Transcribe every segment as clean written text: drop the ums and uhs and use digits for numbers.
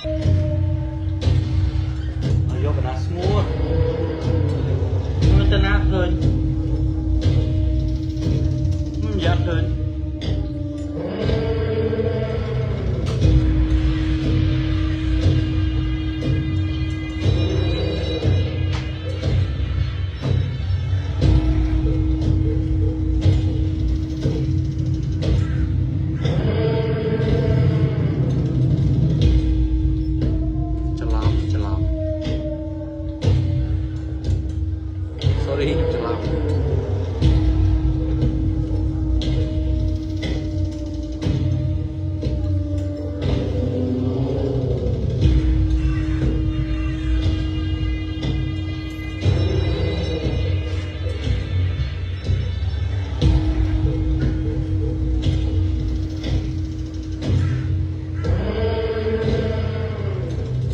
ឲ្យយកកណ្ដាស់ស្ងួរមើលទៅណាឃើញយ៉ាឃើញច្រឡំច្រឡំ Sorry ខ្ញុំច្រឡំ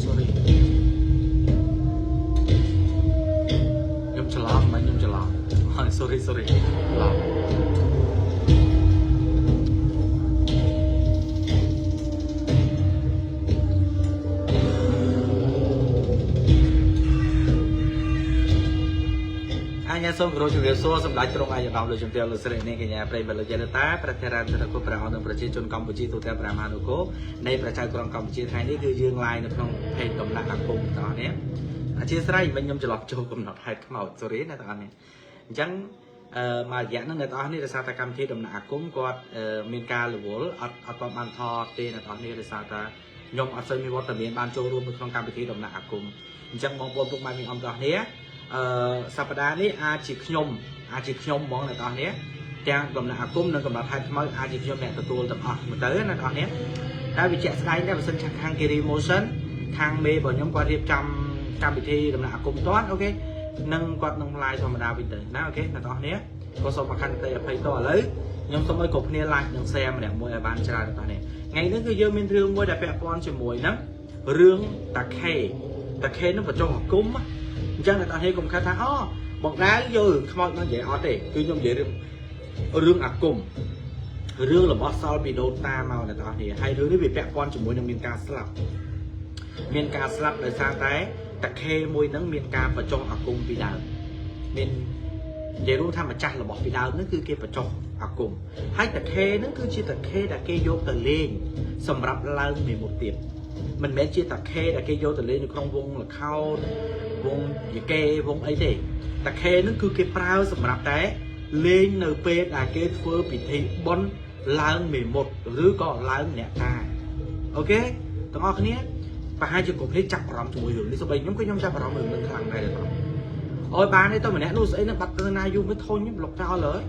Sorry ខ្ញុំច្រឡំមិនខ្ញុំច្រឡំ Sorry, sorry ច្រឡំអញ្ញាសូមគោរពជម្រាបសួរសម្ដេចទ្រង់ឯកឧត្តមលោកជំទាវលោកស្រីនាងកញ្ញាប្រិយមិត្តលោកយាយលោកតាព្រះថេរានុគុណព្រះអង្គនិងប្រជាជនកម្ពុជាទូទាំងព្រះមហានគរនៃប្រជាក្រុងកម្ពុជាថ្ងៃនេះគឺយើង live នៅក្នុង page ដំណាក់អាគមទាំងអស់នេះអធិស្ឋានមិញខ្ញុំច្រឡំចូលកំណត់ហេតុខ្មោច sorry ណាទាំងអស់នេះអញ្ចឹងអឺមួយរយៈហ្នឹងអ្នកទាំងអស់នេះដោយសារតែកម្មវិធីដំណាក់អាគមគាត់មានការរវល់អត់អត់បានថតទេអ្នកទាំងអស់នេះដោយសារតែខ្ញុំអត់សូវមានវត្តមានបានចូលរួមនៅក្នុងកម្មវិធីដំណាក់អាគមអញ្ចឹងបងប្អូនពុកម៉ែមីអមទាំងអស់នេះអឺសប្តាហ៍នេះអាចជាខ្ញុំអាចជាខ្ញុំហ្មងអ្នកទាំងអស់នេះទាំងដំណាក់អាគមនិងកំណត់ហេតុខ្មោចអាចជាខ្ញុំអ្នកទទួលទាំងអស់មើលទៅណាអ្នកទាំងអស់នេះតែវាជាក់ស្ដែងដែរបើសិនខាង Kiri Motion ខាងមេរបស់ខ្ញុំគាត់រៀបចំកម្មវិធីដំណាក់អាគមតាន់ OK នឹងគាត់នឹង live ធម្មតាវិញទៅណា OK អ្នកទាំងអស់គ្នាក៏សូមអខន្តីអភ័យទោសឥឡូវខ្ញុំសូមឲ្យគ្រប់គ្នា like និង share ម្នាក់មួយឲ្យបានច្រើនទាំងអស់នេះថ្ងៃនេះគឺយើងមានរឿងមួយដែលពាក់ព័ន្ធជាមួយនឹងរឿងតាខេតាខេនឹងបញ្ចុះអាគមអញ្ចឹងអ្នកទាំងអស់គ្នាកុំខិតថាអូបងដាវយករឿងខ្មោចមកនិយាយអត់ទេគឺខ្ញុំនិយាយរឿងរឿងអាគមរឿងរបស់សល់ពីដូនតាមកអ្នកទាំងអស់គ្នាហើយរឿងនេះវាពាក់ព័ន្ធជាមួយនឹងមានការស្លាប់មានការស្លាប់ដោយសារតែតាខេមួយនឹងមានការបញ្ចុះអាគមពីដើមមាននិយាយរួមថាម្ចាស់របស់ពីដើមហ្នឹងគឺគេបញ្ចុះអាគមហើយតាខេហ្នឹងគឺជាតាខេដែលគេយកទៅលេងសម្រាប់ឡើងមេមុខទៀតមិនមែនជាតាខេដែលគេយកទៅលេងនៅក្នុងវងលខោនវងយីកេវងអីទេតាខេហ្នឹងគឺគេប្រើសម្រាប់តែលេងនៅពេលដែលគេធ្វើពិធីបុណ្យឡើងមេមុតឬក៏ឡើងអ្នកតា OK ទាំងអស់គ្នាប្រហែលជាគ្រប់គ្នាចាប់អារម្មណ៍ជាមួយរឿងនេះសូម្បីខ្ញុំក៏ខ្ញុំចាប់អារម្មណ៍រឿងនេះខ្លាំងដែរបងអូយបានទេទៅម្នាក់នោះស្អីនឹងបាត់ទៅណាយូរមិនធុញប្លុកចោលហើយ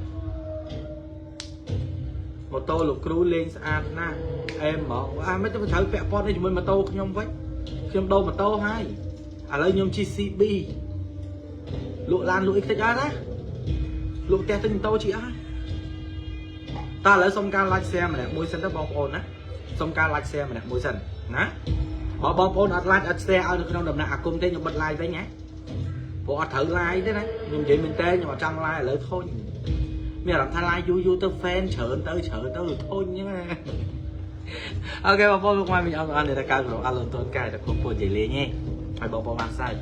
ម៉ូតូលោកគ្រូលេងស្អាតណាស់អែមហ្មងអាមិនទៅត្រូវពាក់ព័ន្ធនេះជាមួយម៉ូតូខ្ញុំវិញខ្ញុំដូរម៉ូតូហើយឥឡូវខ្ញុំជិះ CB លក់ឡានលក់អីតិចអត់ណាលក់ផ្ទះទិញម៉ូតូជិះអស់តើឥឡូវសុំការ like share ម្នាក់មួយសិនទៅបងប្អូនណាសុំការ like share ម្នាក់មួយសិនណាបើបងប្អូនអត់ like អត់ share ឲ្យនៅក្នុងដំណាក់អាគមទេខ្ញុំបិទ live វិញណាព្រោះអត់ត្រូវ live ទេណាខ្ញុំនិយាយមែនតើខ្ញុំអត់ចង់ live ឥឡូវធុញមានអារម្មណ៍ថា live យូរយូរទៅ fan ច្រើនទៅច្រើនទៅធុញហ្នឹងណា OK បងប្អូនមកវិញអរអរនេះកើក្រុមអរលន់តូនកាយតែគ្រប់ពូនិយាយលេងឯងឲ្យបងប្អូនបានសើច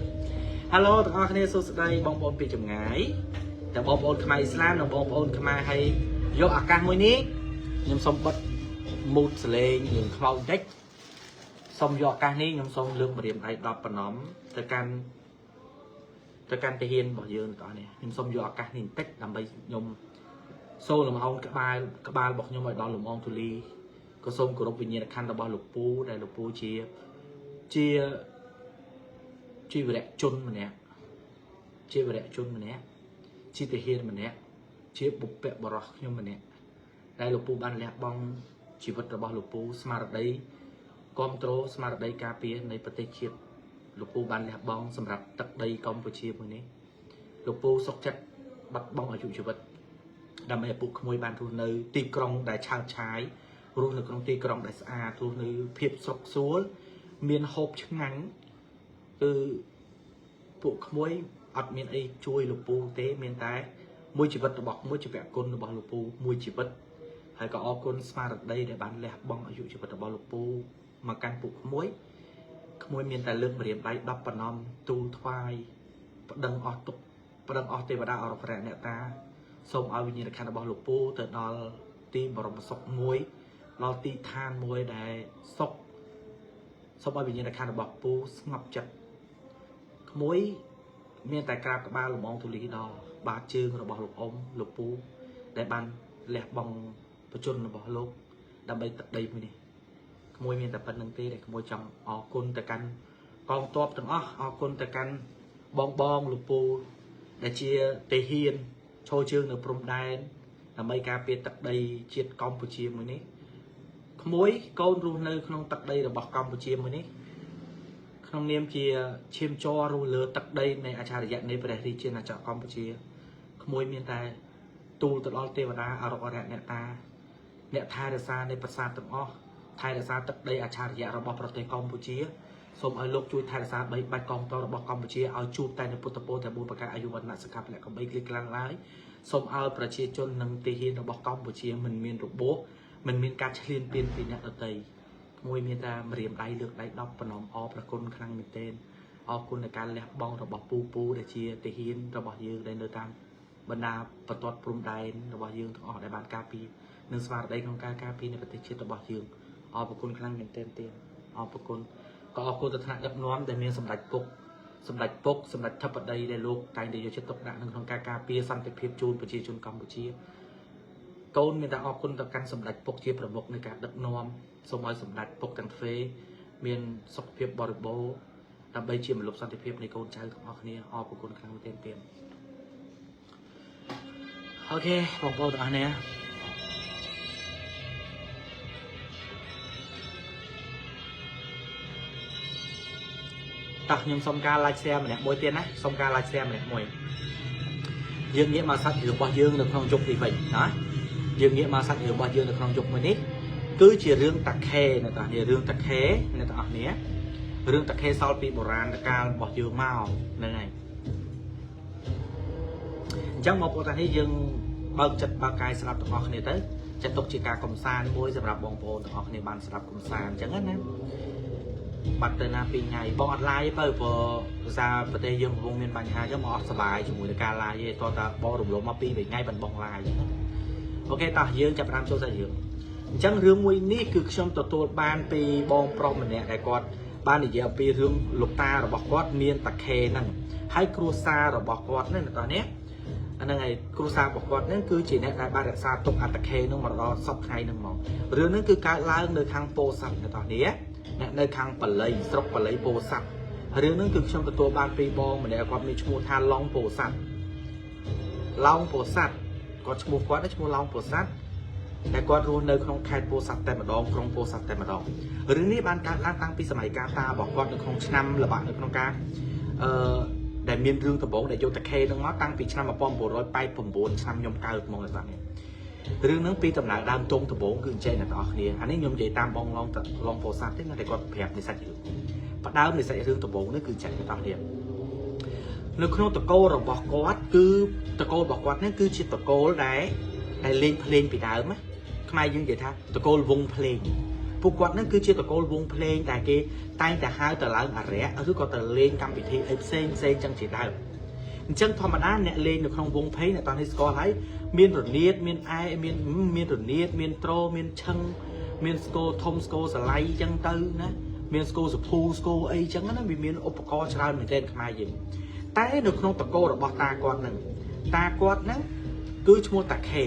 Hello ទាំងអស់គ្នាសួស្តីបងប្អូនពីចម្ងាយទាំងបងប្អូនខ្មែរអ៊ីស្លាមនិងបងប្អូនខ្មែរហើយយកឱកាសមួយនេះខ្ញុំសូមបិទ mute សលេងរឿងខ្មោចបន្តិចសូមយកឱកាសនេះខ្ញុំសូមលើកម្រាមដៃ10ប្រណំទៅកាន់ទៅកាន់ទាហានរបស់យើងទាំងអស់នេះខ្ញុំសូមយកឱកាសនេះបន្តិចដើម្បីខ្ញុំសូមលំអងក្បាលក្បាលរបស់ខ្ញុំឲ្យដល់លំអងទូលីក៏សូមគោរពវិញ្ញាណក្ខន្ធរបស់លោកពូដែលលោកពូជាជាជាវរៈជនម្នាក់ជាវរៈជនម្នាក់ជាទាហានម្នាក់ជាបុព្វបុរសខ្ញុំម្នាក់ដែលលោកពូបានលះបង់ជីវិតរបស់លោកពូស្មារតីគ្រប់គ្រងស្មារតីការពារនៃប្រទេសជាតិលោកពូបានលះបង់សម្រាប់ទឹកដីកម្ពុជាមួយនេះលោកពូសុកចិត្តបាត់បង់អាយុជីវិតដើម្បីឲ្យពួកក្មួយបានរស់នៅទីក្រុងដែលឆើតឆាយរស់នៅក្នុងទីក្រុងដែលស្អាតរស់នៅភាពសុខស្រួលមានហូបឆ្ងាញ់គឺពួកក្មួយអត់មានអីជួយលោកពូទេមានតែមួយជីវិតរបស់ក្មួយជាវគុណរបស់លោកពូមួយជីវិតហើយក៏អរគុណស្មារតីដែលបានលះបង់អាយុជីវិតរបស់លោកពូមកកាន់ពួកក្មួយ ក្មួយមានតែលើកម្រាមដៃ10ប្រណំទូលថ្វាយប្តឹងអស់ទុកប្តឹងអស់ទេវតាអរករៈអ្នកតាសូមឲ្យវិញ្ញាណក្ខន្ធរបស់លោកពូទៅដល់ទីបរមសុខមួយដល់ទីឋានមួយដែលសុខសូមឲ្យវិញ្ញាណក្ខន្ធរបស់ពូស្ងប់ចិត្តក្មួយមានតែក្រាបក្បាលលំអងទូលីដល់បាតជើងរបស់លោកអ៊ំលោកពូដែលបានលះបង់បជនរបស់លោកដើម្បីទឹកដីមួយនេះក្មួយមានតែប៉ុណ្្នឹងទេដែលក្មួយចង់អរគុណទៅកាន់កងទ័ពទាំងអស់អរគុណទៅកាន់បងបងលោកពូដែលជាទាហានឈរជើងនៅព្រំដែនដើម្បីការពារទឹកដីជាតិកម្ពុជាមួយនេះក្មួយកូនរស់នៅក្នុងទឹកដីរបស់កម្ពុជាមួយនេះក្នុងនាមជាឈាមជ័ររស់លើទឹកដីនៃអច្ឆរិយៈនៃព្រះរាជាណាចក្រកម្ពុជាក្មួយមានតែទូលទៅដល់ទេវតាអរុក្ខរៈអ្នកតាអ្នកថែរក្សានៃប្រាសាទទាំងអស់ថែរក្សាទឹកដីអច្ឆរិយៈរបស់ប្រទេសកម្ពុជាសូមឲ្យលោកជួយថែរក្សាបីបាច់កងទ័ពរបស់កម្ពុជាឲ្យជួបតែនៅពុទ្ធពលតែ4ប្រការអាយុវណ្ណៈសុខៈពលៈកំបីគ្លីក្លាំងឡើយសូមឲ្យប្រជាជននិងទាហានរបស់កម្ពុជាមិនមានរបួសមិនមានការឈ្លានពានពីអ្នកដទៃក្មួយមានតែម្រាមដៃលើកដៃ10ប្រណមអរប្រគុណខ្លាំងមែនទែនអរគុណในការលះបង់របស់ពូពូដែលជាទាហានរបស់យើងដែលនៅតាមបណ្ដាបន្ទាត់ព្រំដែនរបស់យើងទាំងអស់ដែលបានការពារនិងស្មារតីក្នុងការការពារនៃប្រទេសជាតិរបស់យើងអរគុណខ្លាំងមែនទែនទៀតអរគុណក៏អរគុណទៅថ្នាក់ដឹកនាំដែលមានសម្ដេចពុកសម្ដេចពុកសម្ដេចធិបតីដែលលោកតែងតែយកចិត្តទុកដាក់ក្នុងការការពារសន្តិភាពជូនប្រជាជនកម្ពុជាកូនមានតែអរគុណទៅកាន់សម្ដេចពុកជាប្រមុខនៃការដឹកនាំសូមឲ្យសម្ដេចពុកទាំងទ្វេមានសុខភាពបរិបូរណ៍ដើម្បីជាមលុបសន្តិភាពនៃកូនចៅទាំងអស់គ្នាអរគុណខ្លាំងមែនទែនទៀត OK បងប្អូនទាំងអស់គ្នាតោះខ្ញុំសុំការ like share ម្នាក់មួយទៀតណាសុំការ like share ម្នាក់មួយយើងងាកមកសាច់រឿងរបស់យើងនៅក្នុងយប់នេះវិញណាយើងងាកមកសាច់រឿងរបស់យើងនៅក្នុងយប់មួយនេះគឺជារឿងតាខេអ្នកទាំងអស់គ្នារឿងតាខេអ្នកទាំងអស់គ្នារឿងតាខេសល់ពីបុរាណកាលរបស់យើងមកហ្នឹងហើយអញ្ចឹងមកបងប្អូនទាំងនេះយើងបើកចិត្តបើកកាយស្ដាប់ទាំងអស់គ្នាទៅចាត់ទុកជាការកំសាន្តមួយសម្រាប់បងប្អូនទាំងអស់គ្នាបានស្ដាប់កំសាន្តអញ្ចឹងណាបាត់ទៅណាពីរថ្ងៃបងអត់ live ទៅព្រោះភាសាប្រទេសយើងកំពុងមានបញ្ហាអញ្ចឹងមកអត់សប្បាយជាមួយនឹងការ live ទេតោះតាបងរំលងមកពីរថ្ងៃបានបង live អញ្ចឹង OK តោះយើងចាប់ផ្ដើមចូលសាច់រឿងអញ្ចឹងរឿងមួយនេះគឺខ្ញុំទទួលបានពីបងប្រុសម្នាក់ដែលគាត់បាននិយាយអំពីរឿងលោកតារបស់គាត់មានតាខេហ្នឹងហើយគ្រួសាររបស់គាត់ហ្នឹងតោះនេះអាហ្នឹងហើយគ្រួសាររបស់គាត់ហ្នឹងគឺជាអ្នកដែលបានរក្សាទុកអត្តខេហ្នឹងមកដល់សពថ្ងៃហ្នឹងមករឿងហ្នឹងគឺកើតឡើងនៅខាងពោធិ៍សាត់តោះនេះអ្នកនៅខាងប៉លីស្រុកប៉លីពោធិ៍សាត់រឿងហ្នឹងគឺខ្ញុំទទួលបានពីបងម្នាក់គាត់មានឈ្មោះថាឡុងពោធិ៍សាត់ឡុងពោធិ៍សាត់គាត់ឈ្មោះគាត់ឈ្មោះឡុងពោធិ៍សាត់តែគាត់រស់នៅក្នុងខេត្តពោធិ៍សាត់តែម្ដងក្រុងពោធិ៍សាត់តែម្ដងរឿងនេះបានកើតឡើងតាំងពីសម័យកាលតារបស់គាត់នៅក្នុងឆ្នាំល្បាក់នៅក្នុងការអឺដែលមានរឿងដំបូងដែលយកតាខេនឹងមកតាំងពីឆ្នាំ1989ឆ្នាំខ្ញុំកើតមកដល់នេះរឿងហ្នឹងពីដំណើរដើមទងដំបូងគឺអញ្ចឹងអ្នកទាំងអស់គ្នាអានេះខ្ញុំនិយាយតាមបងឡងឡងពោធិ៍សាត់ទេណាតែគាត់ប្រាប់នៃសាច់រឿងផ្ដើមនៃសាច់រឿងដំបូងនេះគឺអញ្ចឹងអ្នកទាំងអស់គ្នានៅក្នុងតកូលរបស់គាត់គឺតកូលរបស់គាត់នេះគឺជាតកូលដែលលេងភ្លេងពីដើមណាខ្មែរយើងនិយាយថាតកូលវងភ្លេងពួកគាត់នឹងគឺជាតកូលវងភ្លេងដែលគេតែងតែហៅទៅឡើងអរិយឬក៏ទៅលេងកម្មវិធីអីផ្សេងផ្សេងចឹងជាដើមអញ្ចឹងធម្មតាអ្នកលេងនៅក្នុងវងភ្លេងអ្នកតោះនេះស្គាល់ហើយមានរនាតមានអែមានមានរនាតមានត្រូមានឈឹងមានស្គរធំស្គរសលៃចឹងទៅណាមានស្គរសភូស្គរអីចឹងណាវាមានឧបករណ៍ច្រើនមែនទែនខ្មែរយើងតែនៅក្នុងតកូលរបស់តាគាត់នឹងតាគាត់នឹងគឺឈ្មោះតាខេ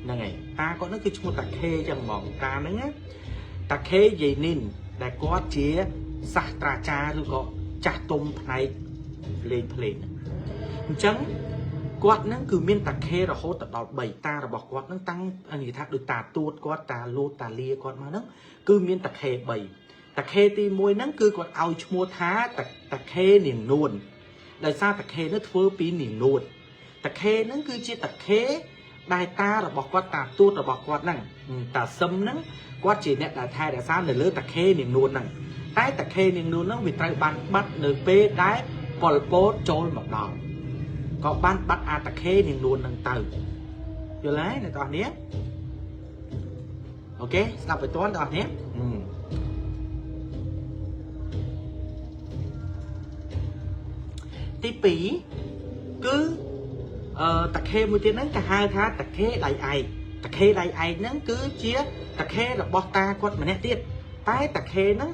ហ្នឹងហើយតាគាត់នឹងគឺឈ្មោះតាខេចឹងហ្មងតាហ្នឹងណាតាខេយេនីនដែលគាត់ជាសាស្ត្រាចារ្យឬក៏ចាស់ទុំផ្នែកលេងភ្លេងអញ្ចឹងគាត់នឹងគឺមានតាខេរហូតដល់3តារបស់គាត់នឹងតាំងនិយាយថាដូចតាទួតគាត់តាលូតតាលាគាត់មកហ្នឹងគឺមានតាខេ3តាខេទី1ហ្នឹងគឺគាត់ឲ្យឈ្មោះថាតាខេនាងនួនដោយសារតាខេនោះធ្វើពីនាងនួនតាខេហ្នឹងគឺជាតាខេដែលតារបស់គាត់តាទួតរបស់គាត់ហ្នឹងតាសឹមហ្នឹងគាត់ជាអ្នកដែលថែរក្សានៅលើតាខេនាងនួនហ្នឹងតែតាខេនាងនួនហ្នឹងវាត្រូវបានបាត់នៅពេលដែលប៉ុលពតចូលមកដល់ក៏បានបាត់អាតាខេនាងនួនហ្នឹងទៅយល់ហើយអ្នកទាំងអស់គ្នា OK ស្ដាប់ឲ្យទាន់ទាំងអស់គ្នា ទី2គឺតាខេមួយទៀតហ្នឹងគេហៅថាតាខេដៃឯកតាខេដៃឯកហ្នឹងគឺជាតាខេរបស់តាគាត់ម្នាក់ទៀតតែតាខេហ្នឹង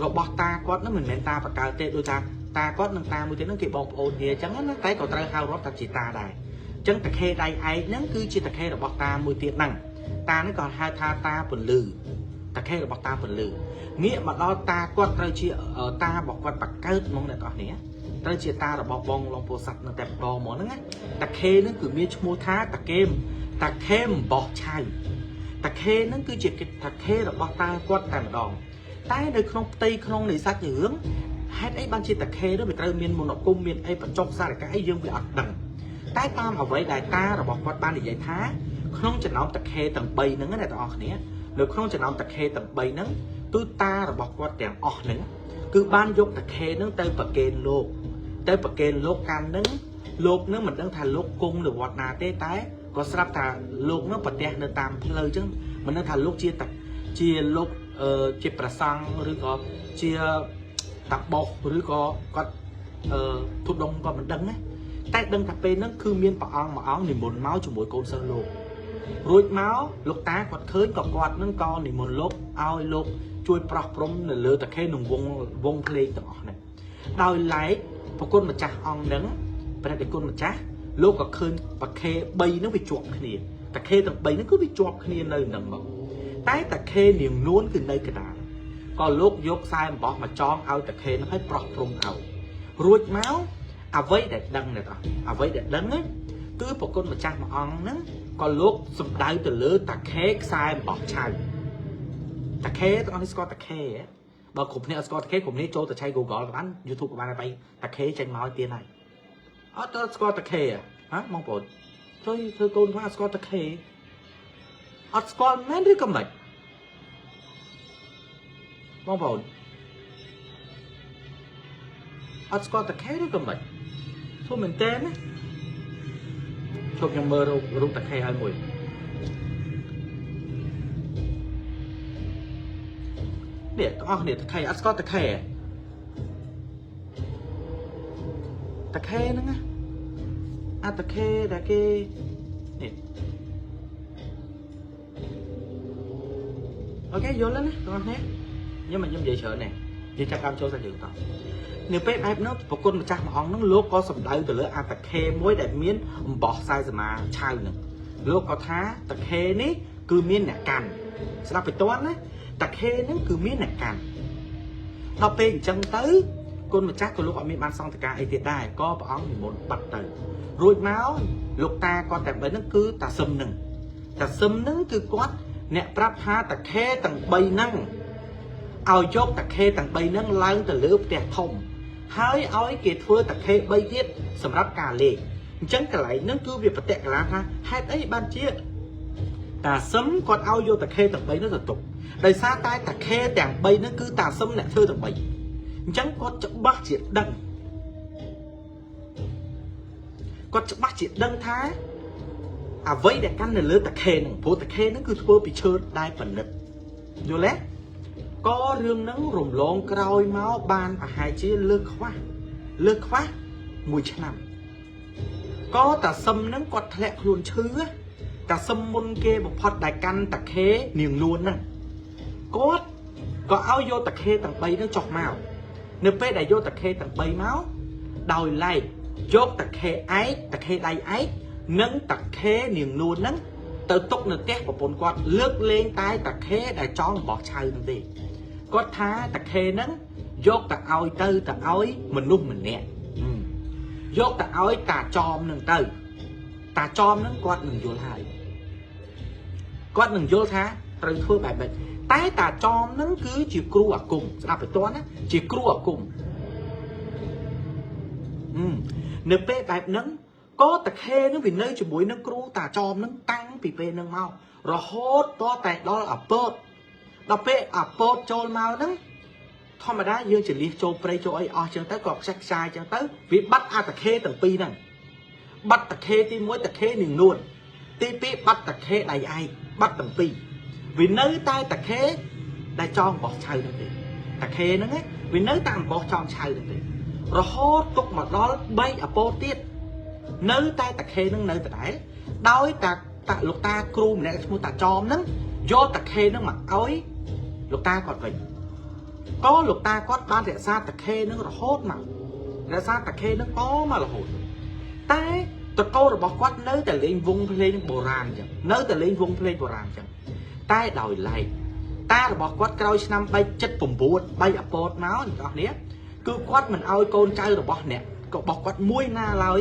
របស់តាគាត់ហ្នឹងមិនមែនតាបកើតទេដូចថាតាគាត់និងតាមួយទៀតហ្នឹងគេបងប្អូនគ្នាអញ្ចឹងណាតែក៏ត្រូវហៅរាប់ថាជាតាដែរអញ្ចឹងតាខេដៃឯកហ្នឹងគឺជាតាខេរបស់តាមួយទៀតហ្នឹងតាហ្នឹងក៏ហៅថាតាពន្លឺតាខេរបស់តាពន្លឺងាកមកដល់តាគាត់ត្រូវជាតារបស់គាត់បកើតហ្មងអ្នកនរគ្នាត្រូវជាតារបស់បងឡុងពោធិ៍សាត់នៅតែម្ដងហ្មងហ្នឹងណាតាខេហ្នឹងគឺមានឈ្មោះថាតាខេតាខេអំបោះឆៅតាខេហ្នឹងគឺជាតាខេរបស់តាគាត់តែម្ដងតែនៅក្នុងផ្ទៃក្នុងនៃសាច់រឿងហេតុអីបានជាតាខេនោះវាត្រូវមានមន្តអាគមមានអីបញ្ចុះសារកាអីយើងវាអត់ដឹងតែតាមអ្វីដែលតារបស់គាត់បាននិយាយថាក្នុងចំណោមតាខេទាំង3ហ្នឹងណាអ្នកទាំងអស់គ្នានៅក្នុងចំណោមតាខេទាំង3ហ្នឹងគឺតារបស់គាត់ទាំងអស់ហ្នឹងគឺបានយកតាខេហ្នឹងទៅប្រគេនលោកទៅប្រគេនលោកកាលហ្នឹងលោកហ្នឹងមិនដឹងថាលោកគង់នៅវត្តណាទេតែក៏ស្រាប់ថាលោកហ្នឹងប្រទះនៅតាមផ្លូវអញ្ចឹងមិនដឹងថាលោកជាតាជាលោកជាប្រសង់ឬក៏ជាតាបោសឬក៏គាត់ធុដងក៏មិនដឹងណាតែដឹងថាពេលហ្នឹងគឺមានព្រះអង្គមួយអង្គនិមន្តមកជាមួយកូនសិស្សលោករួចមកលោកតាគាត់ឃើញក៏គាត់នឹងក៏និមន្តលោកឲ្យលោកជួយប្រោះព្រំនៅលើតាខេនឹងវងវងភ្លេងទាំងអស់ហ្នឹងដោយឡែកប្រគុណម្ចាស់អង្គហ្នឹងព្រះតេជគុណម្ចាស់លោកក៏ឃើញតាខេ3ហ្នឹងវាជាប់គ្នាតាខេទាំង3ហ្នឹងគឺវាជាប់គ្នានៅហ្នឹងមកតែតាខេនាងនួនគឺនៅកណ្ដាលក៏លោកយកខ្សែអំបោះមកចងឲ្យតាខេហ្នឹងឲ្យប្រោះព្រំឲ្យរួចមកអ្វីដែលដឹងនេះតោះអ្វីដែលដឹងណាគឺប្រគុណម្ចាស់មួយអង្គហ្នឹងក៏លោកសំដៅទៅលើតាខេខ្សែអំបោះឆៅតាខេទាំងអស់នេះស្គាល់តាខេហ៎បើគ្រប់គ្នាអត់ស្គាល់តាខេគ្រប់គ្នាចូលទៅឆែក Google ក៏បាន YouTube ក៏បានដែរបែតាខេចេញមកឲ្យទៀតហើយអត់ទៅស្គាល់តាខេហ៎បងប្អូនជួយធ្វើកូនថាអត់ស្គាល់តាខេអត់ស្គាល់មែនឬក៏មិនបងប្អូនអត់ស្គាល់តាខេឬក៏មិនធ្វើមែនតើណាជប់ខ្ញុំមើលរូបរូបតាខេឲ្យមួយនេះទាំងអស់គ្នាតាខេអត់ស្គាល់តាខេតាខេហ្នឹងណាអាតាខេដែលគេនេះOK យល់แล้วណាទាំងអស់គ្នាខ្ញុំមិនខ្ញុំនិយាយច្រើនទេយើងចាប់តាមចូលសាច់រឿងតោះនៅពេលបែបនោះប្រគុណម្ចាស់មួយអង្គហ្នឹងលោកក៏សំដៅទៅលើអាតាខេមួយដែលមានអំបោះខ្សែសមាឆៅហ្នឹងលោកក៏ថាតាខេនេះគឺមានអ្នកកាន់ស្ដាប់ទៅតន់ណាតាខេហ្នឹងគឺមានអ្នកកាន់ដល់ពេលអញ្ចឹងទៅគុណម្ចាស់ក៏លោកអត់មានបានសង្កការអីទៀតដែរក៏ព្រះអង្គនិមន្តបាត់ទៅរួចមកលោកតាគាត់តែបីហ្នឹងគឺតាសឹមហ្នឹងតាសឹមហ្នឹងគឺគាត់អ្នកប្រាប់ថាតាខេទាំង3ហ្នឹងឲ្យយកតាខេទាំង3ហ្នឹងឡើងទៅលើផ្ទះធំហើយឲ្យគេធ្វើតាខេ3ទៀតសម្រាប់ការលេងអញ្ចឹងកន្លែងហ្នឹងគឺវាបតិកលាថាហេតុអីបានជាតាសឹមគាត់ឲ្យយកតាខេទាំង3ហ្នឹងទៅទុកដោយសារតែតាខេទាំង3ហ្នឹងគឺតាសឹមអ្នកធ្វើទាំង3អញ្ចឹងគាត់ច្បាស់ជាដឹងគាត់ច្បាស់ជាដឹងថាអ្វីដែលកាន់នៅលើតាខេហ្នឹងព្រោះតាខេហ្នឹងគឺធ្វើពីឈើដែលប៉និតយល់ទេក៏រឿងហ្នឹងរំលងក្រោយមកបានប្រហែលជាលើសខ្វះលើសខ្វះមួយឆ្នាំក៏តាសឹមហ្នឹងគាត់ធ្លាក់ខ្លួនឈឺតាសឹមមុនគេបំផុតដែលកាន់តាខេនាងនួនហ្នឹងគាត់ក៏ឲ្យយកតាខេទាំង3ហ្នឹងចុះមកនៅពេលដែលយកតាខេទាំង3មកដោយឡែកយកតាខេឯកតាខេដៃឯកនិងតាខេនាងនួនហ្នឹងទៅទុកនៅផ្ទះប្រពន្ធគាត់លើកលែងតែតាខេដែលចង់របស់ឆៅហ្នឹងទេគាត់ថាតាខេហ្នឹងយកទៅឲ្យទៅទៅឲ្យមនុស្សម្នាក់យកទៅឲ្យតាចอมហ្នឹងទៅតាចอมហ្នឹងគាត់នឹងយល់ហើយគាត់នឹងយល់ថាត្រូវធ្វើបែបម៉េចតែតាចอมហ្នឹងគឺជាគ្រូអាគមស្ដាប់ទៅតណាជាគ្រូអាគមនៅពេលបែបហ្នឹងក៏តាខេហ្នឹងវានៅជាមួយនឹងគ្រូតាចอมហ្នឹងតាំងពីពេលហ្នឹងមករហូតតតែដល់អាពតដល់ពេលអាពតចូលមកហ្នឹងធម្មតាយើងចលៀសចូលព្រៃចូលអីអស់ចឹងទៅក៏ខ្ចាស់ខ្ចាយចឹងទៅវាបាត់អាតាខេទាំងពីរហ្នឹងបាត់តាខេទី1តាខេនឹងនួនទី2បាត់តាខេដៃឯកបាត់ទាំងពីរវានៅតែតាខេដែលចងរបស់ឆៅហ្នឹងទេតាខេហ្នឹងវានៅតែអំបោះចងឆៅហ្នឹងទេ រហូតទុកមកដល់បែកអពោទៀតនៅតែតាខេនឹងនៅដដែលដោយតាតាលោកតាគ្រូម្នាក់ឈ្មោះតាចอមហ្នឹងយកតាខេហ្នឹងមកឲ្យលោកតាគាត់វិញក៏លោកតាគាត់បានរក្សាតាខេហ្នឹងរហូតមករក្សាតាខេហ្នឹងអមករហូតតែតកោរបស់គាត់នៅតែលេងវងភ្លេងបុរាណអញ្ចឹងនៅតែលេងវងភ្លេងបុរាណអញ្ចឹងតែដោយឡែកតារបស់គាត់ក្រោយឆ្នាំ379បែកអពតមកអ្នកនរគ្នាគឺគាត់មិនឲ្យកូនចៅរបស់អ្នករបស់គាត់មួយណាឡើយ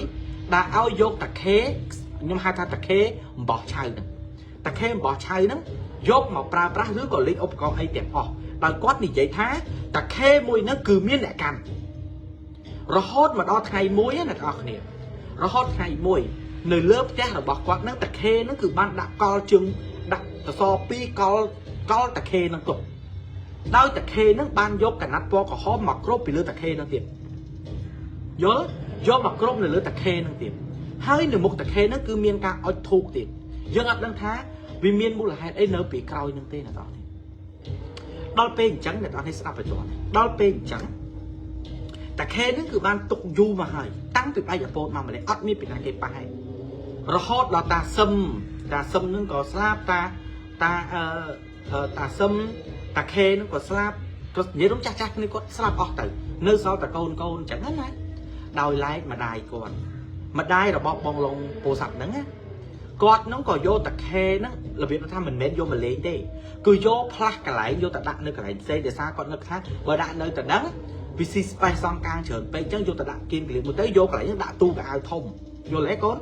ដែលឲ្យយកតាខេខ្ញុំហៅថាតាខេអំបោះឆៅហ្នឹងតាខេអំបោះឆៅហ្នឹងយកមកប្រើប្រាស់ឬក៏លេងឧបករណ៍អីទាំងអស់ដោយគាត់និយាយថាតាខេមួយហ្នឹងគឺមានអ្នកកាន់រហូតមកដល់ថ្ងៃមួយណាអ្នកនរគ្នារហូតថ្ងៃមួយនៅលើផ្ទះរបស់គាត់ហ្នឹងតាខេហ្នឹងគឺបានដាក់កលជើងដាក់សសរពីរកលកលតាខេហ្នឹងទុកដោយតាខេហ្នឹងបានយកកណាត់ពណ៌ក្រហមមកគ្របពីលើតាខេហ្នឹងទៀតយល់យកមកគ្របនៅលើតាខេហ្នឹងទៀតហើយនៅមុខតាខេហ្នឹងគឺមានការអុជធូបទៀតយើងអត់ដឹងថាវាមានមូលហេតុអីនៅពីក្រោយហ្នឹងទេអ្នកនរគ្នាដល់ពេលអញ្ចឹងអ្នកនរគ្នាស្ដាប់ឲ្យទាន់ដល់ពេលអញ្ចឹងតាខេហ្នឹងគឺបានទុកយូរមកហើយតាំងពីបែកអពតមកម្លេះអត់មានពីណាគេប៉ះហើយរហូតដល់តាសឹមតាសឹមហ្នឹងក៏ស្លាប់តាតាអឺតាសឹមតាខេហ្នឹងក៏ស្លាប់ក៏និយាយរំចាស់ចាស់គ្នាគាត់ស្លាប់អស់ទៅនៅសល់តែកូនកូនអញ្ចឹងណាដោយឡែកម្ដាយគាត់ម្ដាយរបស់បងឡុងពោធិ៍សាត់ហ្នឹងណាគាត់ហ្នឹងក៏យកតាខេហ្នឹងរបៀបថាមិនមែនយកមកលេងទេគឺយកផ្លាស់កន្លែងយកទៅដាក់នៅកន្លែងផ្សេងដោយសារគាត់នឹកថាបើដាក់នៅទៅហ្នឹងវាស៊ី space សងកាងច្រើនពេកអញ្ចឹងយកទៅដាក់គៀនកលៀនមួយទៅយកកន្លែងហ្នឹងដាក់ទូកៅអៅធំយល់ទេកូន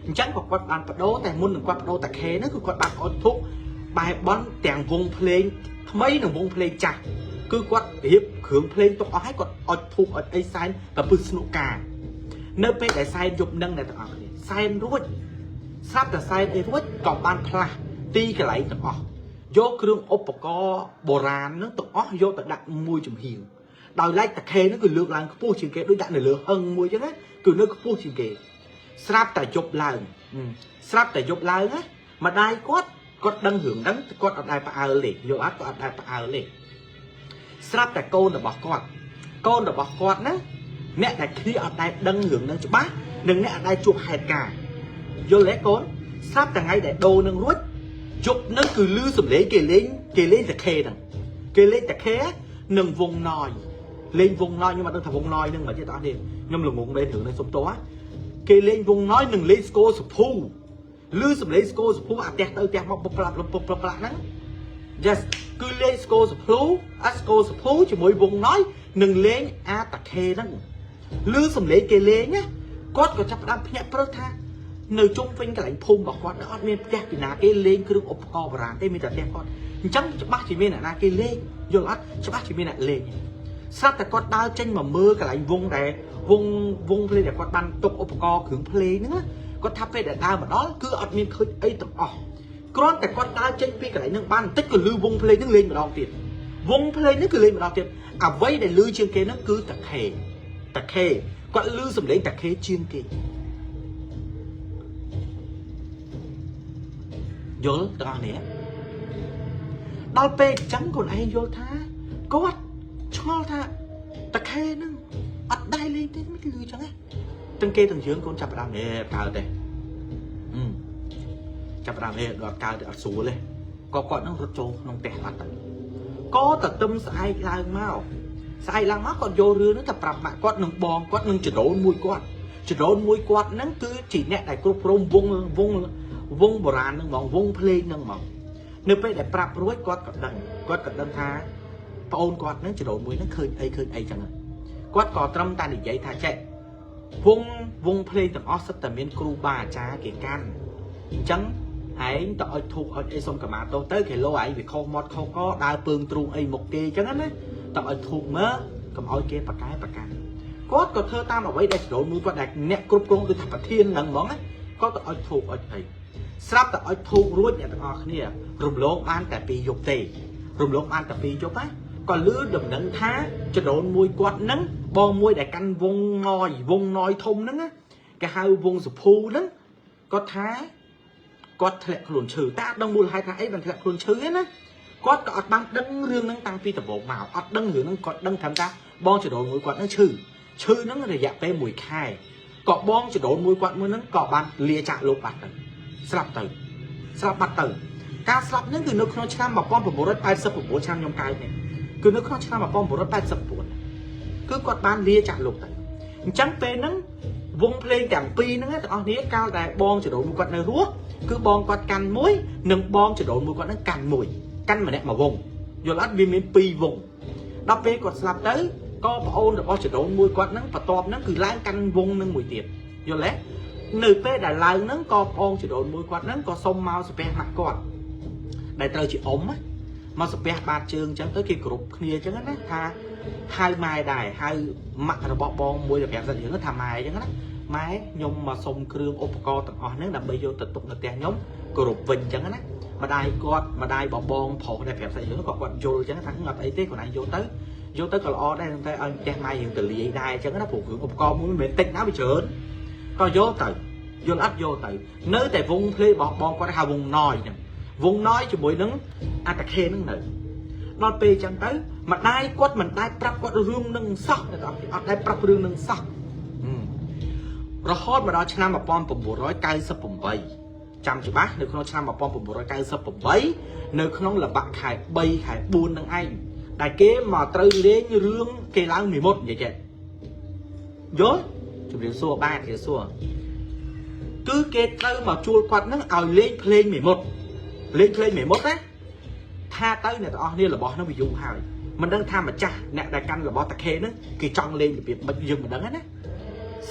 អញ្ចឹងក៏គាត់បានបដូរតែមុននឹងគាត់បដូរតាខេហ្នឹងគឺគាត់បានអត់ធុកបែបបន់ទាំងវងភ្លេងថ្មីនិងវងភ្លេងចាស់គឺគាត់រៀបគ្រឿងភ្លេងទុកអស់ហើយគាត់អុជធូបអុជអីសែនប្រពឹសស្នុកានៅពេលដែលសែនយប់នឹងអ្នកទាំងអស់គ្នាសែនរួចស្រាប់តែសែនអីរួចក៏បានផ្លាស់ទីកន្លែងទាំងអស់យកគ្រឿងឧបករណ៍បុរាណនឹងទាំងអស់យកទៅដាក់មួយចំហៀងដោយឡែកតាខេហ្នឹងគឺលើកឡើងខ្ពស់ជាងគេដូចដាក់នៅលើហឹងមួយចឹងណាគឺនៅខ្ពស់ជាងគេស្រាប់តែយប់ឡើងស្រាប់តែយប់ឡើងណាម្ដាយគាត់គាត់ដឹងរឿងហ្នឹងគាត់អត់ដែលផ្អើលទេយល់អត់គាត់អត់ដែលផ្អើលទេស្រាប់តែកូនរបស់គាត់កូនរបស់គាត់ហ្នឹងអ្នកដែលគ្នាអត់ដែលដឹងរឿងហ្នឹងច្បាស់និងអ្នកអត់ដែលជួបហេតុការណ៍យល់ទេកូនស្រាប់តែថ្ងៃដែលដូរនឹងរួចយប់ហ្នឹងគឺលឺសំឡេងគេលេងគេលេងតាខេហ្នឹងគេលេងតាខេនិងវងណយលេងវងណយខ្ញុំអត់ដឹងថាវងណយហ្នឹងមិនទេបងប្អូនខ្ញុំល្ងងមែនរឿងនេះសុំទោសគេលេងវងណយនិងលេងស្គរសភូលឺសំឡេងស្គរសភូអាផ្ទះទៅផ្ទះមកពុបផ្លាប់ពុបផ្លាប់ហ្នឹង Yes គឺលេងស្គរសភូអាស្គរសភូជាមួយវងណយនិងលេងអាតាខេហ្នឹងលឺសំឡេងគេលេងណាគាត់ក៏ចាប់ផ្ដើមភ្ញាក់ព្រឹកថានៅជុំវិញកន្លែងភូមិរបស់គាត់អត់មានផ្ទះពីណាគេលេងគ្រឿងឧបករណ៍បុរាណទេមានតែផ្ទះគាត់អញ្ចឹងច្បាស់ជាមានអ្នកណាគេលេងយល់អត់ច្បាស់ជាមានអ្នកលេងស្រាប់តែគាត់ដើរចេញមកមើលកន្លែងវងដែលវងវងភ្លេងដែលគាត់បានទុកឧបករណ៍គ្រឿងភ្លេងហ្នឹងគាត់ថាពេលដែលដើរមកដល់គឺអត់មានឃើញអីទាំងអស់គ្រាន់តែគាត់ដើរចេញពីកន្លែងហ្នឹងបានបន្តិចក៏លឺវងភ្លេងហ្នឹងលេងម្ដងទៀតវងភ្លេងហ្នឹងគឺលេងម្ដងទៀតអ្វីដែលលឺជាងគេហ្នឹងគឺតាខេតាខេគាត់លឺសំឡេងតាខេជាងគេយល់ទាំងអស់នេះដល់ពេលអញ្ចឹងខ្លួនឯងយល់ថាគាត់ឆ្ងល់ថាតាខេហ្នឹងអត់ដែរលេងទេមិនលឺអញ្ចឹងណាទាំងគេទាំងយើងកូនចាប់ផ្ដើមនេះកើតទេចាប់ផ្ដើមនេះដល់កើតទេអត់ស្រួលទេក៏គាត់នឹងរត់ចូលក្នុងផ្ទះបាត់ទៅក៏តទឹមស្អែកឡើងមកស្អែកឡើងមកគាត់យករឿងហ្នឹងទៅប្រាប់ម៉ាក់គាត់នឹងបងគាត់នឹងចដូនមួយគាត់ចដូនមួយគាត់ហ្នឹងគឺជាអ្នកដែលគ្រប់គ្រងវងវងវងបុរាណហ្នឹងហ្មងវងភ្លេងហ្នឹងហ្មងនៅពេលដែលប្រាប់រួចគាត់ក៏ដឹងគាត់ក៏ដឹងថាប្អូនគាត់ហ្នឹងចដូនមួយហ្នឹងឃើញអីឃើញអីចឹងគាត់ក៏ត្រឹមតែនិយាយថាចេះវងវងភ្លេងទាំងអស់សិតតែមានគ្រូបាអាចារ្យគេកាន់អញ្ចឹងឯងទៅអុជធូបអុជអីសុំកម្មាទោសទៅគេលោឯងវាខុសមាត់ខុសកដើរពើងទ្រូងអីមុខគេអញ្ចឹងណាទៅអុជធូបមើលកុំឲ្យគេប្រកែប្រកាន់គាត់ក៏ធ្វើតាមអ្វីដែលចដូនមួយគាត់ដែលអ្នកគ្រប់គ្រងដូចថាប្រធានហ្នឹងហ្មងណាគាត់ទៅអុជធូបអុជអីស្រាប់តែអុជធូបរួចអ្នកទាំងអស់គ្នារំលងបានតែពីរយប់ទេរំលងបានតែពីរយប់ណាក៏លឺដំណឹងថាចដូនមួយគាត់ហ្នឹងបងមួយដែលកាន់វងណយវងណយធំហ្នឹងណាគេហៅវងសភូហ្នឹងគាត់ថាគាត់ធ្លាក់ខ្លួនឈឺតែអត់ដឹងមូលហេតុថាអីបានធ្លាក់ខ្លួនឈឺទេណាគាត់ក៏អត់បានដឹងរឿងហ្នឹងតាំងពីដំបូងមកអត់ដឹងរឿងហ្នឹងគាត់ដឹងត្រឹមថាបងចដូនមួយគាត់ហ្នឹងឈឺ ឈឺហ្នឹងរយៈពេល1ខែក៏បងចដូនមួយគាត់មួយហ្នឹងក៏បានលាចាកលោកបាត់ទៅស្លាប់ទៅស្លាប់បាត់ទៅការស្លាប់ហ្នឹងគឺនៅក្នុងឆ្នាំ1989ឆ្នាំខ្ញុំកើតនេះគឺនៅក្នុងឆ្នាំ1989គឺគាត់បានលាចាកលោកទៅអញ្ចឹងពេលហ្នឹងវងភ្លេងទាំងពីរហ្នឹងទាំងអស់គ្នាកាលដែលបងចដូនមួយគាត់នៅរស់គឺបងគាត់កាន់មួយនិងបងចដូនមួយគាត់ហ្នឹងកាន់មួយកាន់ម្នាក់មួយវងយល់អត់វាមានពីរវងដល់ពេលគាត់ស្លាប់ទៅក៏ប្អូនរបស់ចដូនមួយគាត់ហ្នឹងបន្ទាប់ហ្នឹងគឺឡើងកាន់វងហ្នឹងមួយទៀតយល់ទេនៅពេលដែលឡើងហ្នឹងក៏ប្អូនចដូនមួយគាត់ហ្នឹងក៏សុំមកសាពះម៉ាក់គាត់ដែលត្រូវជាអ៊ំណាមកសាពះបាតជើងអញ្ចឹងទៅគេគ្រប់គ្នាអញ្ចឹងណាថាហៅម៉ែដែរហៅម៉ាក់របស់បងមួយដែលប្រាប់សិនរឿងថាម៉ែអញ្ចឹងណាម៉ែខ្ញុំមកសុំគ្រឿងឧបករណ៍ទាំងអស់ហ្នឹងដើម្បីយកទៅទុកនៅផ្ទះខ្ញុំគោរពវិញអញ្ចឹងណាម្ដាយគាត់ម្ដាយបបងប្រុសដែលប្រាប់សាច់រឿងក៏គាត់យល់អញ្ចឹងថាអត់អីទេខ្លួនឯងយកទៅយកទៅក៏ល្អដែរតែឲ្យផ្ទះម៉ែរឿងទលាយដែរអញ្ចឹងណាព្រោះគ្រឿងឧបករណ៍មួយមិនមែនតិចណាវាច្រើនក៏យកទៅយល់អត់យកទៅនៅតែវងភ្លេរបស់បងគាត់ហៅវងណយហ្នឹងវងណយជាមួយនឹងអត្តខេហ្នឹងនៅដល់ពេលអញ្ចឹងទៅម្ដាយគាត់មិនដែលប្រាប់គាត់រឿងនឹងសោះអ្នកទាំងអស់អត់ដែលប្រាប់រឿងនឹងសោះរហូតមកដល់ឆ្នាំ1998ចាំច្បាស់នៅក្នុងឆ្នាំ1998នៅក្នុងលបាក់ខែ3ខែ4នឹងឯងដែលគេមកត្រូវលេងរឿងគេឡើងមីមុតនិយាយចេះយល់ជំរាបសួរបាទជំរាបសួរគឺគេត្រូវមកជួលគាត់នឹងឲ្យលេងភ្លេងមីមុតលេងភ្លេងមីមុតណាថាទៅអ្នកទាំងអស់គ្នារបស់នោះវាយូរហើយមិនដឹងថាម្ចាស់អ្នកដែលកាន់របស់តាខេហ្នឹងគេចង់លេងរបៀបមិនយើងមិនដឹងណា